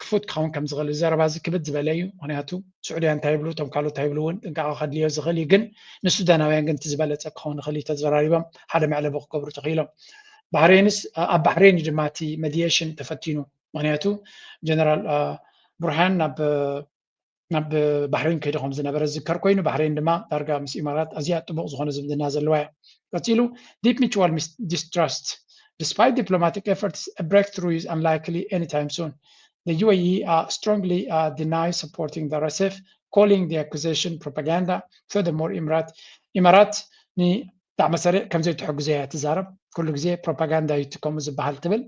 ክፉት ክኸውን ከም ዝኽእል ዘረባ እዚ ክብድ ዝበለ እዩ። ምክንያቱ ስዑድያ እንታይ ይብሉ እቶም ካልኦት እንታይ ይብሉ እውን ጥንቃቐ ከድልዮ ዝኽእል እዩ። ግን ንሱዳናውያን ግን እቲ ዝበለፀ ክኸውን ይኽእል እዩ ተዘራሪቦም ሓደ መዕለቢ ክገብሩ ተኽኢሎም። ባህሬንስ ኣብ ባህሬን እዩ ድማ እቲ mediation ተፈቲኑ። ምክንያቱ ጀነራል ቡርሃን ናብ ናብ ባህሬን ከይዱ ከም ዝነበረ ዝዝከር ኮይኑ ባህሬን ድማ ዳርጋ ምስ ኢማራት ኣዝያ ጥቡቕ ዝኾነ ዝምድና ዘለዋ እያ። ቀፂሉ deep mutual distrust despite diplomatic efforts a breakthrough is unlikely anytime soon. The U A E uh, strongly uh, denies supporting the R S F, calling the accusation propaganda. Furthermore, ኢምራት ኢማራት ንጣዕመ ሰሪዕ ከም ዘይትሕግዞ እያ ትዛረብ። ኩሉ ግዜ ፕሮፓጋንዳ እዩ እቲ ከምኡ ዝበሃል ትብል።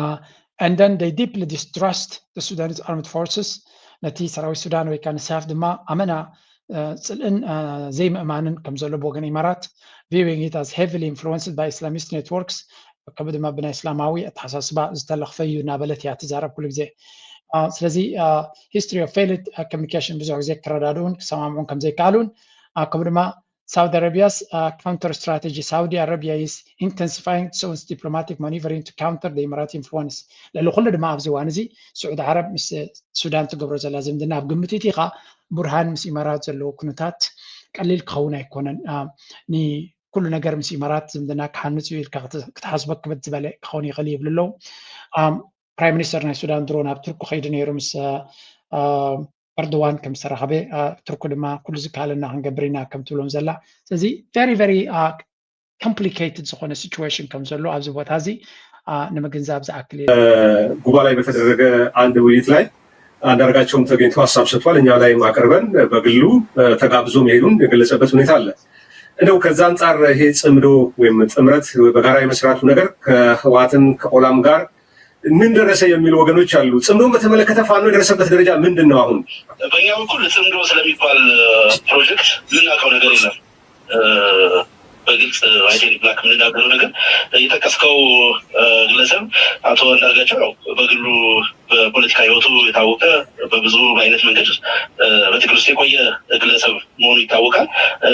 Uh, and then they deeply distrust the Sudanese armed forces. ነቲ ሰራዊት ሱዳን ወይ ከዓ ንሳፍ ድማ ኣመና ጽልእን ዘይምእማንን ከም ዘሎ ብወገን ኢማራት viewing it as heavily influenced by Islamist networks፣ ከብ ድማ ብናይ እስላማዊ ኣተሓሳስባ ዝተለኽፈ እዩ እናበለት እያ ትዛረብ ኩሉ ግዜ። ስለዚ history of failed communication ብዙሕ ግዜ ክረዳድኡን ክሰማምዑን ከም ዘይከኣሉን ከምኡ ድማ Saudi Arabia's uh, counter strategy. Saudi Arabia is intensifying its own diplomatic maneuvering to counter the Emirati influence. ልዕሊ ኩሉ ድማ ኣብዚ እዋን እዚ ስዑድ ዓረብ ምስ ሱዳን ትገብሮ ዘላ ዝምድና ኣብ ግምት እቲኻ ቡርሃን ምስ ኢማራት ዘለዎ ኩነታት ቀሊል ክኸውን ኣይኮነን። ንኩሉ ነገር ምስ ኢማራት ዝምድና ክሃንፅ እዩ ኢልካ ክትሓስቦ ክብድ ዝበለ ክኸውን ይኽእል ይብሉ ኣለዉ። ፕራይም ሚኒስተር ናይ ሱዳን ድሮ ናብ ቱርኪ ከይዱ ነይሩ ምስ ኤርዶዋን ከም ዝተራኸበ ቱርኪ ድማ ኩሉ ዝከኣለና ክንገብር ኢና ከም ትብሎም ዘላ። ስለዚ very very complicated ዝኾነ situation ከም ዘሎ ኣብዚ ቦታ እዚ ንምግንዛብ ዝኣክል እዩ። ጉባ ላይ በተደረገ አንድ ውይይት ላይ አንዳርጋቸውም ተገኝቶ ሀሳብ ሰጥቷል። እኛ ላይም አቅርበን በግሉ ተጋብዞ መሄዱን የገለጸበት ሁኔታ አለ። እንደው ከዛ አንጻር ይሄ ጽምዶ ወይም ጥምረት በጋራ የመስራቱ ነገር ከህወሓትም ከኦላም ጋር ምን ደረሰ የሚሉ ወገኖች አሉ። ጽምዶን በተመለከተ ፋኖ የደረሰበት ደረጃ ምንድን ነው? አሁን በእኛ በኩል ጽምዶ ስለሚባል ፕሮጀክት የምናውቀው ነገር የለም። በግልጽ white and black የምንናገረው ነገር የጠቀስከው ግለሰብ አቶ አንዳርጋቸው ያው በግሉ በፖለቲካ ህይወቱ የታወቀ በብዙ አይነት መንገድ በትግል ውስጥ የቆየ ግለሰብ መሆኑ ይታወቃል።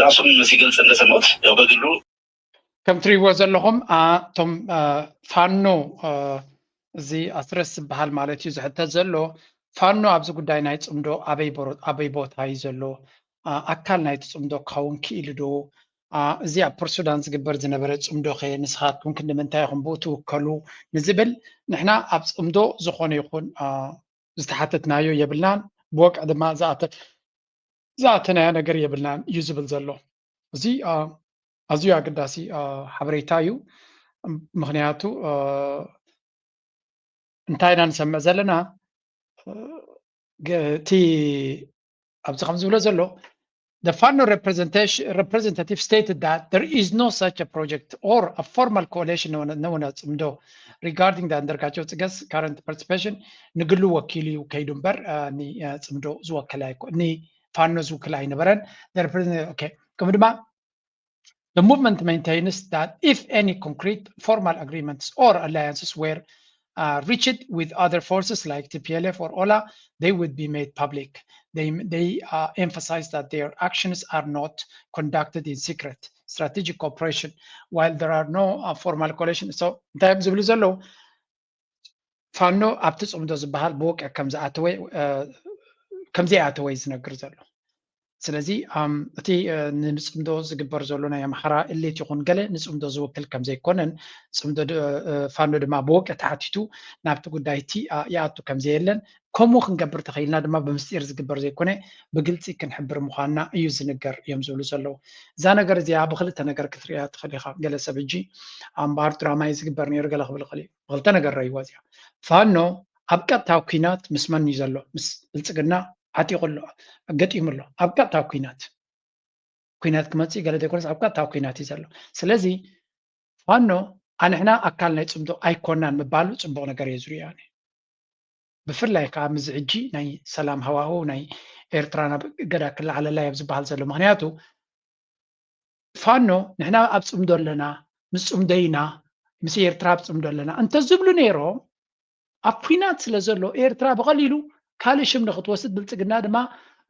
ራሱም ሲገልጽ እንደሰማሁት ያው በግሉ ከም ትሪእዎ ዘለኹም እቶም ፋኖ እዚ ኣስረስ ዝበሃል ማለት እዩ ዝሕተት ዘሎ ፋኖ ኣብዚ ጉዳይ ናይ ፅምዶ ኣበይ ቦታ እዩ ዘሎ? ኣካል ናይቲ ፅምዶ ክኸውን ክኢሉ ዶ? እዚ ኣብ ፖርት ሱዳን ዝግበር ዝነበረ ፅምዶ ከ ንስኻትኩም ክንዲ ምንታይ ኢኹም ብኡ ትውከሉ ንዝብል ንሕና ኣብ ፅምዶ ዝኾነ ይኹን ዝተሓተትናዮ የብልናን። ብወቅዒ ድማ ዝኣተናዮ ነገር የብልናን እዩ ዝብል ዘሎ። እዚ ኣዝዩ ኣገዳሲ ሓበሬታ እዩ። ምክንያቱ እንታይ ኢና ንሰምዕ ዘለና እቲ ኣብዚ ከም ዝብሎ ዘሎ The Fano representative stated that there is no such a project or a formal coalition known as ጽምዶ regarding the Andargachew Tsiga's current participation ንግሉ ወኪሉ እዩ ከይዱ እምበር ንጽምዶ ዝወከለ ኣይኮ ንፋኖ ዝውክል ኣይነበረን። ከምኡ ድማ The movement maintains that if any concrete formal agreements or alliances were uh, reached with other forces like T P L F or Ola, they would be made public. They, they uh, emphasize that their actions are not conducted in secret. Strategic cooperation, while there are no uh, formal coalition. So, እንታይ እዮም ዝብሉ ዘለዉ? ፋኖ ኣብቲ ጽምዶ ዝበሃል ብወቅዒ ከም ዝኣተወ ከም ዘይኣተወ እዩ ዝነግር ዘሎ። ስለዚ እቲ ንጽምዶ ዝግበር ዘሎ ናይ ኣምሓራ እሌት ይኹን ገለ ንጽምዶ ዝውክል ከም ዘይኮነን ጽምዶ ፋኖ ድማ ብወቅዒ ተሓቲቱ ናብቲ ጉዳይ እቲ ይኣቱ ከም ዘየለን ከምኡ ክንገብር ተኸኢልና ድማ ብምስጢር ዝግበር ዘይኮነ ብግልፂ ክንሕብር ምዃንና እዩ ዝንገር እዮም ዝብሉ ዘለዉ። እዛ ነገር እዚኣ ብክልተ ነገር ክትሪኣ ትኽእል ኢኻ። ገለ ሰብ ሕጂ ኣምባር ድራማ እዩ ዝግበር ነይሩ ገለ ክብል ይኽእል እዩ። ብክልተ ነገር ረይዋ እዚኣ ፋኖ ኣብ ቀጥታዊ ኩናት ምስ መን እዩ ዘሎ? ምስ ብልፅግና ዓጢቑ ኣሎ፣ ገጢሙ ኣሎ። ኣብ ቀጥታዊ ኩናት ኩናት ክመፅእ ገለ ዘይኮነስ ኣብ ቀጥታዊ ኩናት እዩ ዘሎ። ስለዚ ፋኖ ኣንሕና ኣካል ናይ ፅምዶ ኣይኮናን ምባሉ ፅቡቕ ነገር እየ ዝሪኦ ኣነ። ብፍላይ ከዓ ምዚ ሕጂ ናይ ሰላም ሃዋህው ናይ ኤርትራ ናብ እገዳ ክለዓለላ እየ ኣብ ዝበሃል ዘሎ። ምክንያቱ ፋኖ ንሕና ኣብ ጽምዶ ኣለና፣ ምስ ጽምዶ ኢና፣ ምስ ኤርትራ ኣብ ጽምዶ ኣለና እንተዝብሉ ነይሮም፣ ኣብ ኲናት ስለ ዘሎ ኤርትራ ብቐሊሉ ካልእ ሽም ንክትወስድ፣ ብልጽግና ድማ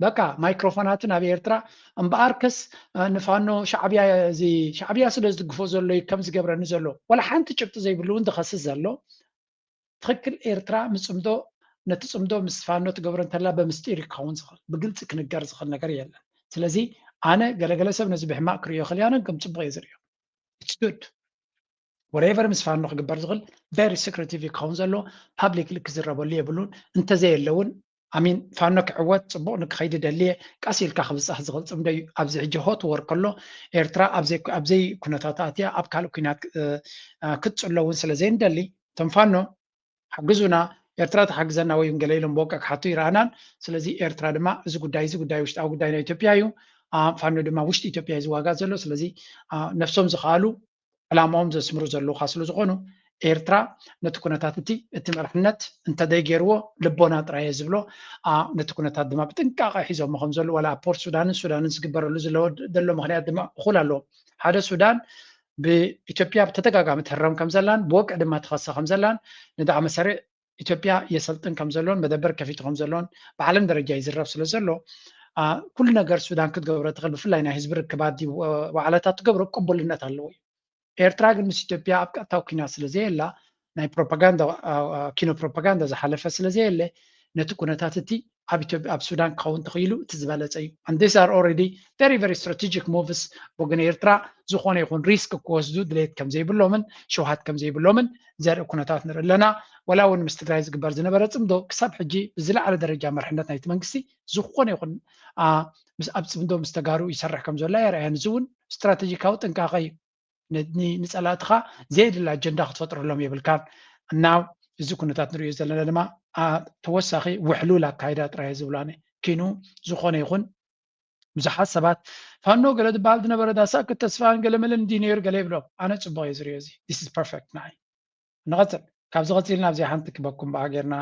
በቃ ማይክሮፎናቱ ናብ ኤርትራ፣ እምበኣርከስ ንፋኖ ሻዕብያ፣ እዚ ሻዕብያ ስለ ዝድግፎ ዘሎ እዩ ከም ዝገብረኒ ዘሎ፣ ወላ ሓንቲ ጭብጢ ዘይብሉ እውን ዝኸስስ ዘሎ። ትኽክል፣ ኤርትራ ምጽምዶ፣ ነቲ ጽምዶ ምስ ፋኖ ትገብሮ እንተላ ብምስጢር እዩ ክኸውን ዝኽእል፣ ብግልጺ ክንገር ዝኽእል ነገር የለን። ስለዚ ኣነ ገለገለ ሰብ ነዚ ብሕማቕ ክርእዮ ይኽእል እዩ፣ ኣነ ከም ጽቡቕ እየ ዝርእዮ። It's good, whatever ምስ ፋኖ ክግበር ዝኽእል very secretive ክኸውን ዘለዎ፣ publicly ክዝረበሉ የብሉን። እንተዘየለ እውን ኣሚን ፋኖ ክዕወት ጽቡቕ ንክኸይድ ደልየ፣ ቀስ ኢልካ ክብጻሕ ዝኽእል ጽምዶ እዩ። ኣብዚ ሕጂ hot war ከሎ ኤርትራ ኣብዘይ ኩነታት ኣትያ ኣብ ካልእ ኩናት ክትጽሎ እውን ስለ ዘይንደሊ፣ እቶም ፋኖ ሓግዙና፣ ኤርትራ ትሓግዘና ወይ ገለ ኢሎም ብወቀ ክሓቱ ይረኣናን። ስለዚ ኤርትራ ድማ እዚ ጉዳይ እዚ ጉዳይ ውሽጣዊ ጉዳይ ናይ ኢትዮጵያ እዩ። ፋኖ ድማ ውሽጢ ኢትዮጵያ እዩ ዝዋጋእ ዘሎ። ስለዚ ነፍሶም ዝኸኣሉ ዕላማኦም ዘስምሩ ዘለውካ ስለ ዝኾኑ ኤርትራ ነቲ ኩነታት እቲ እቲ መርሕነት እንተደይገይርዎ ልቦና ጥራይ እየ ዝብሎ። ነቲ ኩነታት ድማ ብጥንቃቐ ሒዞሞ ከም ዘለዉ ዋላ ኣብ ፖርት ሱዳንን ሱዳንን ዝግበረሉ ዘሎ ምክንያት ድማ እኹል ኣለዎ። ሓደ ሱዳን ብኢትዮጵያ ብተደጋጋሚ ትህረም ከም ዘላን ብወግዒ ድማ ትኸሰ ከም ዘላን ንዳዕመ ሰሪዕ ኢትዮጵያ የሰልጥን ከም ዘሎን መደበር ከፊቱ ከም ዘሎን ብዓለም ደረጃ ይዝረብ ስለ ዘሎ ኩሉ ነገር ሱዳን ክትገብሮ ትኽእል ብፍላይ ናይ ህዝቢ ርክባት ዋዕላታት ትገብሮ ቅቡልነት ኣለዎ እዩ። ኤርትራ ግን ምስ ኢትዮጵያ ኣብ ቀጥታዊ ኩናት ስለ ዘየላ ናይ ፕሮፓጋንዳ ኪኖ ፕሮፓጋንዳ ዝሓለፈ ስለ ዘየለ ነቲ ኩነታት እቲ ኣብ ኢትዮጵያ ኣብ ሱዳን ክኸውን ተኽኢሉ እቲ ዝበለጸ እዩ። And these are already very very strategic moves ብወገን ኤርትራ ዝኾነ ይኹን ሪስክ ክወስዱ ድሌት ከም ዘይብሎምን ሸውሃት ከም ዘይብሎምን ዘርኢ ኩነታት ንርኢ ኣለና። ወላ እውን ምስ ትግራይ ዝግበር ዝነበረ ጽምዶ ክሳብ ሕጂ ብዝለዓለ ደረጃ መርሕነት ናይቲ መንግስቲ ዝኾነ ይኹን ኣብ ጽምዶ ምስ ተጋሩ ይሰርሕ ከም ዘሎ ኣየርኣያን። እዚ እውን ስትራቴጂካዊ ጥንቃቐ እዩ። ንጸላእትኻ ዘየድሊ ኣጀንዳ ክትፈጥረሎም የብልካን። እና እዚ ኩነታት ንሪኦ ዘለና ድማ ተወሳኺ ውሕሉል ኣካይዳ ጥራይ ዝብላነ ኪኑ ዝኾነ ይኹን ብዙሓት ሰባት ፋኖ ገለ ዝበሃል ዝነበረ ዳሳክት ተስፋን ገለመለን እንዲ ነይሩ ገለ ይብሎም። ኣነ ጽቡቕ እየ ዝሪኦ እዚ። This is perfect ንዓይ። ንቐጽል። ካብዚ ቀጺልና ኣብዚኣ ሓንቲ ክበኩም ብኣ ጌርና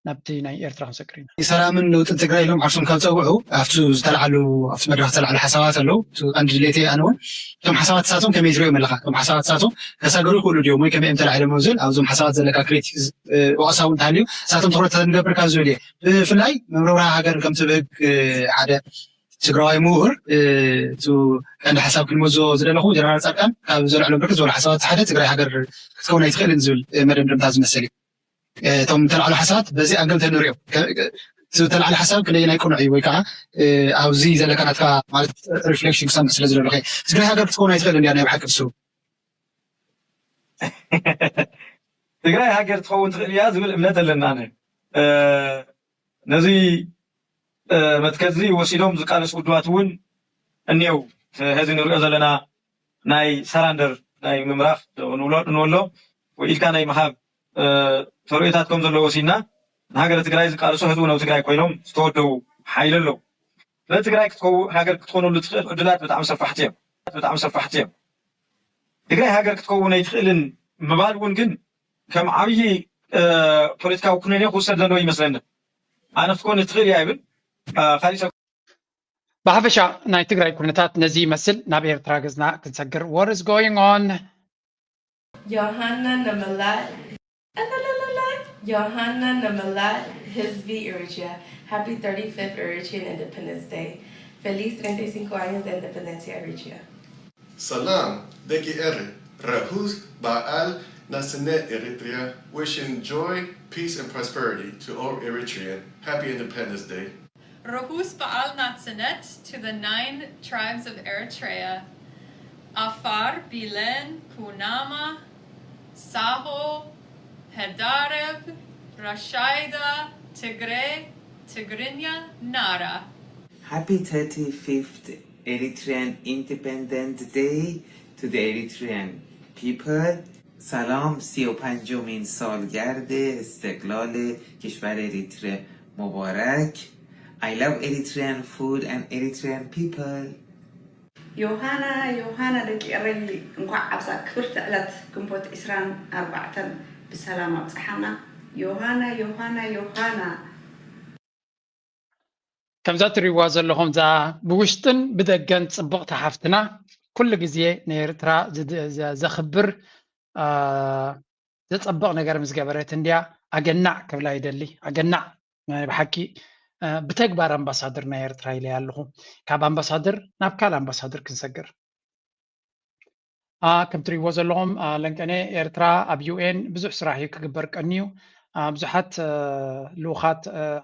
ናብቲ ናይ ኤርትራ ክንሰግር ኢና። ሰላምን ለውጥን ትግራይ ኢሎም ዓርሶም ካብ ጸውዑ ኣብቲ ዝተለዓሉ ኣብቲ መድረኽ ዝተለዓሉ ሓሳባት ኣለዉ። እቲ ቀንዲ ድሌተይ ኣነ እውን እቶም ሓሳባት እሳቶም ከመይ ዝሪኦም ኣለኻ? እቶም ሓሳባት እሳቶም ከሳግሩ ይኽእሉ ድዮም ወይ ከመይ እዮም ተላዒሎም ዝብል ኣብዞም ሓሳባት ዘለካ ክሪቲክ ወቐሳ እውን እንተሃልዩ እሳቶም ትኹረት ተንገብር ካብ ዝብል እየ። ብፍላይ መምረብራ ሃገር ከምቲ ብህግ ሓደ ትግራዋይ ምሁር እቲ ቀንዲ ሓሳብ ክንመዞ ዝደለኹ ጀነራል ጻድቃን ካብ ዘልዕሎም ብርክት ዝበሉ ሓሳባት ሓደ ትግራይ ሃገር ክትከውን ኣይትኽእልን ዝብል መደምደምታ ዝመስል እዩ። እቶም ተላዕሉ ሓሳባት በዚ ኣንግል ተንሪኦ ዝተላዕለ ሓሳብ ክንደየናይ ቅኑዕ እዩ ወይ ከዓ ኣብዚ ዘለካ ናትካ ማለት ሪፍሌክሽን ክሰምዕ ስለ ዝደለኹ ትግራይ ሃገር ክትከውን ኣይትኽእልን እያ ናይ ብሓቂ ብስሩ ትግራይ ሃገር ትኸውን ትኽእል እያ ዝብል እምነት ኣለና ኣነ ነዚ መትከል እዚ ወሲዶም ዝቃለሱ ውድባት እውን እኒው ሕዚ ንሪኦ ዘለና ናይ ሰራንደር ናይ ምምራኽ ንበሎ ወይ ኢልካ ናይ ምሃብ ተርእዮታት ከም ዘለዎ ሲና ንሃገረ ትግራይ ዝቃለሱ ህዝቡ ነው ትግራይ ኮይኖም ዝተወደቡ ሓይል ኣለዉ ስለ ትግራይ ክትከው ሃገር ክትኮነሉ ትኽእል ዕድላት ብጣዕሚ ሰፋሕቲ እዮም ብጣዕሚ ሰፋሕቲ እዮም ትግራይ ሃገር ክትከውን ኣይትኽእልን ምባል እውን ግን ከም ዓብዪ ፖለቲካዊ ኩነኔ ክውሰድ ዘለዎ ይመስለኒ ኣነ ክትኮን ትኽእል እያ ይብል ካሊእ ሰብ ብሓፈሻ ናይ ትግራይ ኩነታት ነዚ ይመስል ናብ ኤርትራ ገዝና ክንሰግር what is going on Johanna Namalat Johanna Namalat Hizbi Eritrea Happy thirty-fifth Eritrean Independence Day Feliz treinta y cinco años de independencia Eritrea Salam, deki eri, Rahuz, Baal, Nasinet Eritrea, wishing joy, peace and prosperity to all Eritrean. Happy Independence Day. Rahuz Baal Natzanet to the nine tribes of Eritrea, Afar, Bilen, Kunama, Saho, Hedareb, Rashaida, Tigre, Tigrinya, Nara. Happy thirty-fifth Eritrean Independent Day to the Eritrean people. سلام سی و پنجمین سالگرد استقلال کشور اریتره مبارک. I love Eritrean food and Eritrean people. ዮሃና ዮሃና ደቂ ኤረይ እንኳዕ ኣብዛ ክብርቲ ዕለት ግንቦት ዕስራን ኣርባዕተን ብሰላም ኣብፀሓና ዮሃና ዮሃና ዮሃና ከምዛ ትሪእዋ ዘለኹም እዛ ብውሽጥን ብደገን ጽብቕቲ ሓፍትና ኩሉ ግዜ ንኤርትራ ዘኽብር ዘጸብቕ ነገር ምስ ገበረት እንድያ ኣገናዕ ክብላ ይደሊ። ኣገናዕ ናይ ብሓቂ ብተግባር ኣምባሳደር ናይ ኤርትራ ኢለ ኣለኹ። ካብ ኣምባሳደር ናብ ካልእ ኣምባሳደር ክንሰግር ከም ትሪእዎ ዘለኹም ለንቀነ ኤርትራ ኣብ ዩ ኤን ብዙሕ ስራሕ እዩ ክግበር ቀንዩ። ብዙሓት ልኡኻት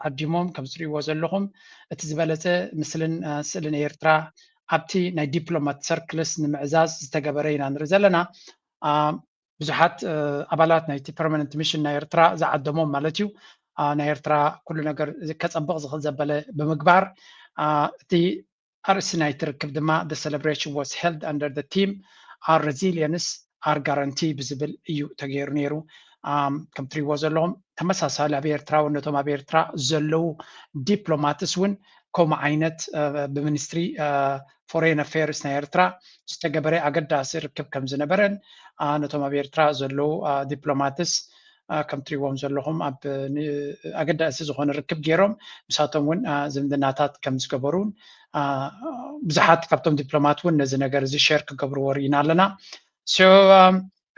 ዓዲሞም ከም ትሪእዎ ዘለኹም እቲ ዝበለጸ ምስልን ስእልን ኤርትራ ኣብቲ ናይ ዲፕሎማት ሰርክልስ ንምዕዛዝ ዝተገበረ ኢና ንርኢ ዘለና። ብዙሓት ኣባላት ናይቲ ፐርማነንት ሚሽን ናይ ኤርትራ ዝዓደሞም ማለት እዩ ናይ ኤርትራ ኩሉ ነገር ከጸብቕ ዝኽእል ዘበለ ብምግባር እቲ ኣርእስቲ ናይቲ ርክብ ድማ the celebration was held under the theme our resilience our guarantee ብዝብል እዩ ተገይሩ ነይሩ። ከም ትሪእዎ ዘለኹም ተመሳሳሊ ኣብ ኤርትራ እውን ነቶም ኣብ ኤርትራ ዘለዉ ዲፕሎማትስ እውን ከምኡ ዓይነት ብሚኒስትሪ ፎሬን ኣፌርስ ናይ ኤርትራ ዝተገበረ ኣገዳሲ ርክብ ከም ዝነበረን ነቶም ኣብ ኤርትራ ዘለዉ ዲፕሎማትስ ከም ትሪእዎም ዘለኹም ኣብ ኣገዳሲ ዝኾነ ርክብ ገይሮም ምሳቶም እውን ዝምድናታት ከም ዝገበሩን ብዙሓት ካብቶም ዲፕሎማት እውን ነዚ ነገር እዚ ሸር ክገብርዎ ርኢና ኣለና። So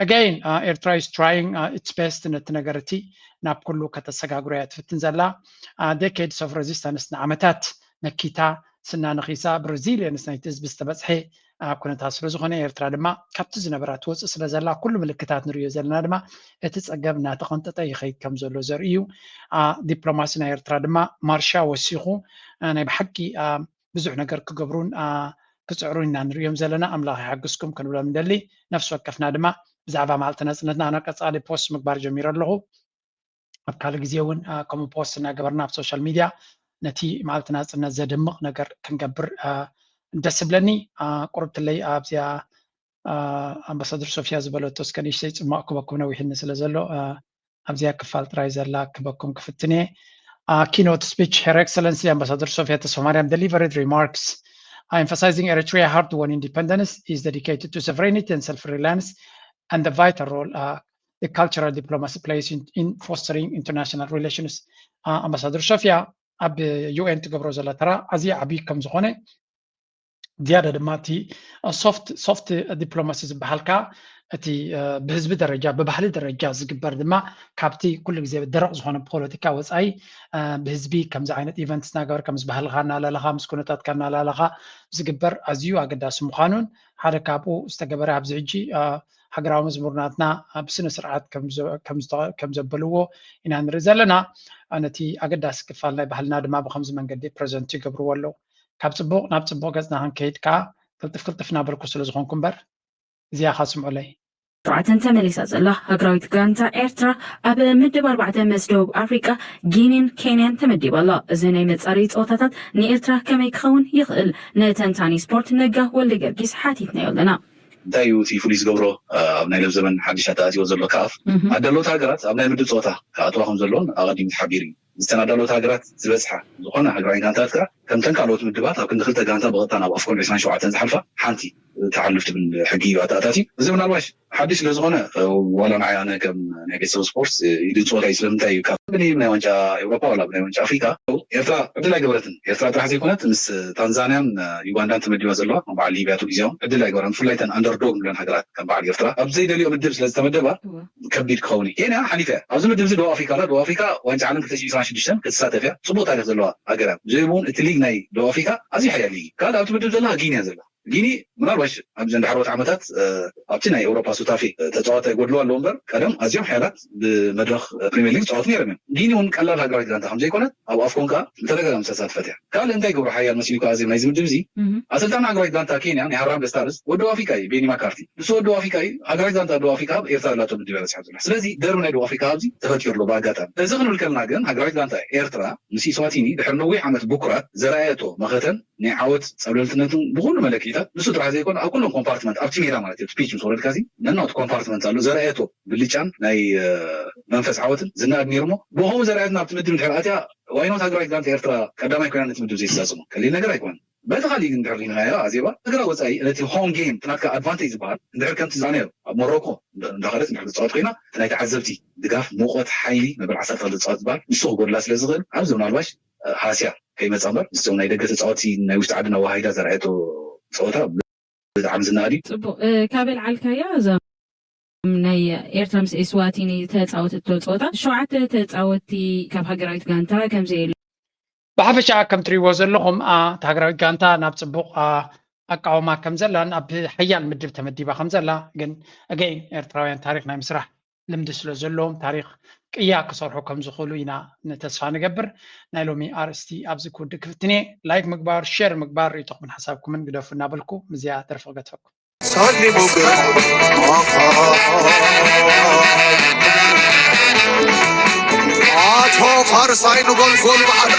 again ኤርትራ is trying its best ነቲ ነገር እቲ ናብ ኩሉ ከተሰጋግሮ እያ ትፍትን ዘላ። Decades of resistance ንዓመታት ነኪታ ስና ነኺሳ ብሬዚሊየንስ ናይቲ ህዝቢ ዝተበፅሐ ኣብ ኩነታት ስለ ዝኾነ ኤርትራ ድማ ካብቲ ዝነበራ ትወፅእ ስለ ዘላ ኩሉ ምልክታት ንሪኦ ዘለና ድማ እቲ ፀገም እናተቐንጠጠ ይኸይድ ከም ዘሎ ዘርኢ እዩ። ዲፕሎማሲ ናይ ኤርትራ ድማ ማርሻ ወሲኹ ናይ ብሓቂ ብዙሕ ነገር ክገብሩን ክፅዕሩን ኢና ንሪኦም ዘለና። ኣምላኽ ይሓግዝኩም ክንብሎም ንደሊ። ነፍሲ ወከፍና ድማ ብዛዕባ መዓልቲ ናፅነትና ኣነ ቀፃሊ ፖስት ምግባር ጀሚረ ኣለኹ። ኣብ ካልእ ግዜ እውን ከምኡ ፖስት እናገበርና ኣብ ሶሻል ሚድያ ነቲ መዓልቲ ናፅነት ዘድምቕ ነገር ክንገብር ደስ ዝብለኒ። ቁርብትለይ ኣብዚኣ ኣምባሳደር ሶፊያ ዝበለቶ እስከ ንእሽተይ ፅማቕ ክበኩም ነዊሕኒ ስለ ዘሎ ኣብዚኣ ክፋል ጥራይ ዘላ ክበኩም ክፍትን እየ። Keynote speech Her Excellency Ambassador Sofia Tesfamariam delivered remarks emphasizing Eritrea hard-won independence is dedicated to sovereignty and self-reliance and the vital role uh, the cultural diplomacy plays in, in fostering international relations. ኣምባሳደር ሶፊያ ኣብ ዩ ኤን ትገብሮ ዘላ ተራ ኣዝዩ ዓብዪ ከም ዝኾነ ዝያዳ ድማ እቲ ሶፍት ሶፍት ዲፕሎማሲ ዝበሃል ከዓ እቲ ብህዝቢ ደረጃ ብባህሊ ደረጃ ዝግበር ድማ ካብቲ ኩሉ ግዜ ደረቕ ዝኾነ ፖለቲካ ወፃኢ ብህዝቢ ከምዚ ዓይነት ኢቨንትስ እናገበርካ ምስ ባህልኻ እናላለኻ ምስ ኩነታትካ እናላለኻ ዝግበር ኣዝዩ ኣገዳሲ ምዃኑን ሓደ ካብኡ ዝተገበረ ኣብዚ ሕጂ ሃገራዊ መዝሙር ናትና ብስነ ስርዓት ከም ዘበልዎ ኢና ንርኢ ዘለና። ነቲ ኣገዳሲ ክፋል ናይ ባህልና ድማ ብከምዚ መንገዲ ፕረዘንት ይገብርዎ ኣለዉ። ካብ ፅቡቕ ናብ ፅቡቕ ገፅና ክንከይድ ከዓ ቅልጥፍ ቅልጥፍ እናበልኩ ስለ ዝኾንኩ እምበር እዚኣ ካ ስምዑለይ። ሸውዓተን ተመሊሳ ዘላ ሃገራዊት ጋንታ ኤርትራ ኣብ ምድብ ኣርባዕተ ምስ ደቡብ ኣፍሪቃ፣ ጊኒን ኬንያን ተመዲባ ኣላ። እዚ ናይ መጻረዪ ጸወታታት ንኤርትራ ከመይ ክኸውን ይኽእል? ንተንታኒ ስፖርት ነጋ ወልደጊዮርጊስ ሓቲትናዮ ኣለና። እንታይ እዩ እቲ ፍሉይ ዝገብሮ? ኣብ ናይ ለውዚ ዘመን ሓድሽ ኣተኣትዮ ዘሎ ካፍ ኣዳለውቲ ሃገራት ኣብ ናይ ምድብ ጸወታ ክኣትዋ ከም ዘለዎን ኣቐዲሙ ተሓቢሩ እዩ። እተን ኣዳለውቲ ሃገራት ዝበዝሓ ዝኾና ሃገራዊት ጋንታ ኤርትራ ከምተን ካልኦት ምድባት ኣብ ክንዲ ክልተ ጋንታ ብቐጥታ ናብ ኣፍኮን ዕስራን ሸውዓተን ዝሓልፋ ሓንቲ ትሓልፍ ትብል ሕጊ እዩ ኣተኣታትዩ። እዚ ምናልባሽ ሓድሽ ስለ ዝኾነ ዋላ ንዓይ ኣነ ከም ናይ ቤተሰብ ስፖርት ኢዱ ዝፀወታ እዩ። ስለምንታይ እዩ ካብ ብናይ ዋንጫ ኤውሮፓ ዋላ ብናይ ዋንጫ ኣፍሪካ ኤርትራ ዕድል ኣይገበረትን። ኤርትራ ጥራሕ ዘይኮነት ምስ ታንዛንያን ዩጋንዳን ተመዲባ ዘለዋ ከም በዓል ሊብያ ቱ ግዜኦም ዕድል ኣይገበራን። ብፍላይ ተን ኣንደርዶግ ንብለን ሃገራት ከም በዓል ኤርትራ ኣብ ዘይደልዮ ምድብ ስለ ዝተመደባ ከቢድ ክኸውን እዩ። ኬንያ ሓሊፋ እያ ኣብዚ ምድብ እዚ። ደቡብ ኣፍሪካ ኣላ። ደቡብ ኣፍሪካ ዋንጫ ዓለም ክልተ ሺሕ ዕስራን ሽዱሽተን ክትሳተፍ እያ። ፅቡቅ ታሪክ ዘለዋ ሃገር እያ። ብዘይ ብኡን እቲ ሊግ ናይ ደቡብ ኣፍሪካ ኣዝዩ ሓያል ሊግ እዩ። ካልእ ኣብቲ ምድብ ዘላ ጊኒ እያ ዘላ። ጊኒ ምናልባሽ ኣብዚ እንዳ ዓርባዕተ ዓመታት ኣብቲ ናይ ኤውሮፓ ሱታፌ ተፃዋታይ ጎድልዋ ኣለዎ እምበር ቀደም ኣዝዮም ሓያላት ብመድረኽ ፕሪምየር ሊግ ዝፃወቱ ነይሮም እዮም። ጊኒ እውን ቀላል ሃገራዊት ጋንታ ከምዘይኮነት ኣብ ኣፍኮን ከዓ ብተደጋጋሚ ዝተሳተፈት እያ። ካልእ እንታይ ገብሮ ሓያል መሲሉካ ኣዜብ ናይዚ ምድብ እዚ ኣሰልጣኒ ሃገራዊት ጋንታ ኬንያ ናይ ሃራምቤ ስታርስ ወዲ ደቡብ ኣፍሪካ እዩ ቤኒ ማካርቲ። ንሱ ወዲ ደቡብ ኣፍሪካ እዩ። ሃገራዊት ጋንታ ደቡብ ኣፍሪካ ኣብ ኤርትራ ዘላቶ ምድብ እያ በፂሓ ዘላ። ስለዚ ደርቢ ናይ ደቡብ ኣፍሪካ ኣብዚ ተፈጢሩ ኣሎ ብኣጋጣሚ። እዚ ክንብል ከለና ግን ሃገራዊት ጋንታ ኤርትራ ምስ ኢስዋቲኒ ድሕሪ ነዊሕ ዓመት ብኩራት ዘርኣየቶ መኸተን ናይ ዓወት ጸብለልትነትን ብኹሉ መለክዒታት ንሱ ጥራሕ ዘይኮነ ኣብ ኩሎም ኮምፓርትመንት ኣብቲ ሜዳ ማለት እዩ ፒች ምስ ወረድካ እዚ ነናቱ ኮምፓርትመንት ኣሎ ዘርኣየቶ ብልጫን ናይ መንፈስ ዓወትን ዝነኣድ ነይሩ እሞ ብኸምኡ ዘርኣየትና ኣብቲ ምድብ እንድሕር ኣትያ ዋይኖት ሃገራዊት ጋንታ ኤርትራ ቀዳማይ ኮይና ነቲ ምድብ ዘይትዛዝሞ ቀሊል ነገር ኣይኮነን። በቲ ካሊእ ግን እንድሕር ሪኢናዮ ኣዜባ ሃገራዊ ወጻኢ ነቲ ሆም ጌም ናትካ ኣድቫንቴጅ ዝበሃል እንድሕር ከምቲ ዝረኣናዮ ኣብ ሞሮኮ እንዳኸደት እንድሕር ትጻወት ኮይና እቲ ናይ ተዓዘብቲ ድጋፍ ሙቐት ሓይሊ መበል ዓሰርተ ክልተ ትጻወት ዝበሃል ንሱ ክጎድላ ስለ ዝኽእል ኣብዚ ምናልባሽ ሃስያ ከይመፃ እምበር ምስቶም ናይ ደገ ተፃወቲ ናይ ውሽጢ ዓድና ወሃይዳ ዘርኣየቶ ፀወታ ብጣዕሚ ዝናኣድ እዩ። ፅቡቅ ካብ ኣልዓልካያ እዞም ናይ ኤርትራ ምስ ኤስዋቲኒ ተፃወትቶ ፀወታ ሸውዓተ ተፃወቲ ካብ ሃገራዊት ጋንታ ከምዘየለ ብሓፈሻ ከም ትሪእዎ ዘለኹም እታ ሃገራዊት ጋንታ ናብ ፅቡቕ ኣቃውማ ከም ዘላን ኣብ ሓያል ምድብ ተመዲባ ከም ዘላ ግን again ኤርትራውያን ታሪኽ ናይ ምስራሕ ልምዲ ስለ ዘለዎም ታሪኽ ቅያ ክሰርሑ ከም ዝኽእሉ ኢና ንተስፋ ንገብር። ናይ ሎሚ ኣርእስቲ ኣብዚ ክውድእ ክፍትን እየ። ላይክ ምግባር፣ ሼር ምግባር፣ ርእይቶኹምን ሓሳብኩምን ግደፉ እናበልኩ ምስዚኣ ደርፊ ክገድፈኩም። ሳኒ ሞገስ ኣቶ ፋርሳይ ንጎልጎል በዓል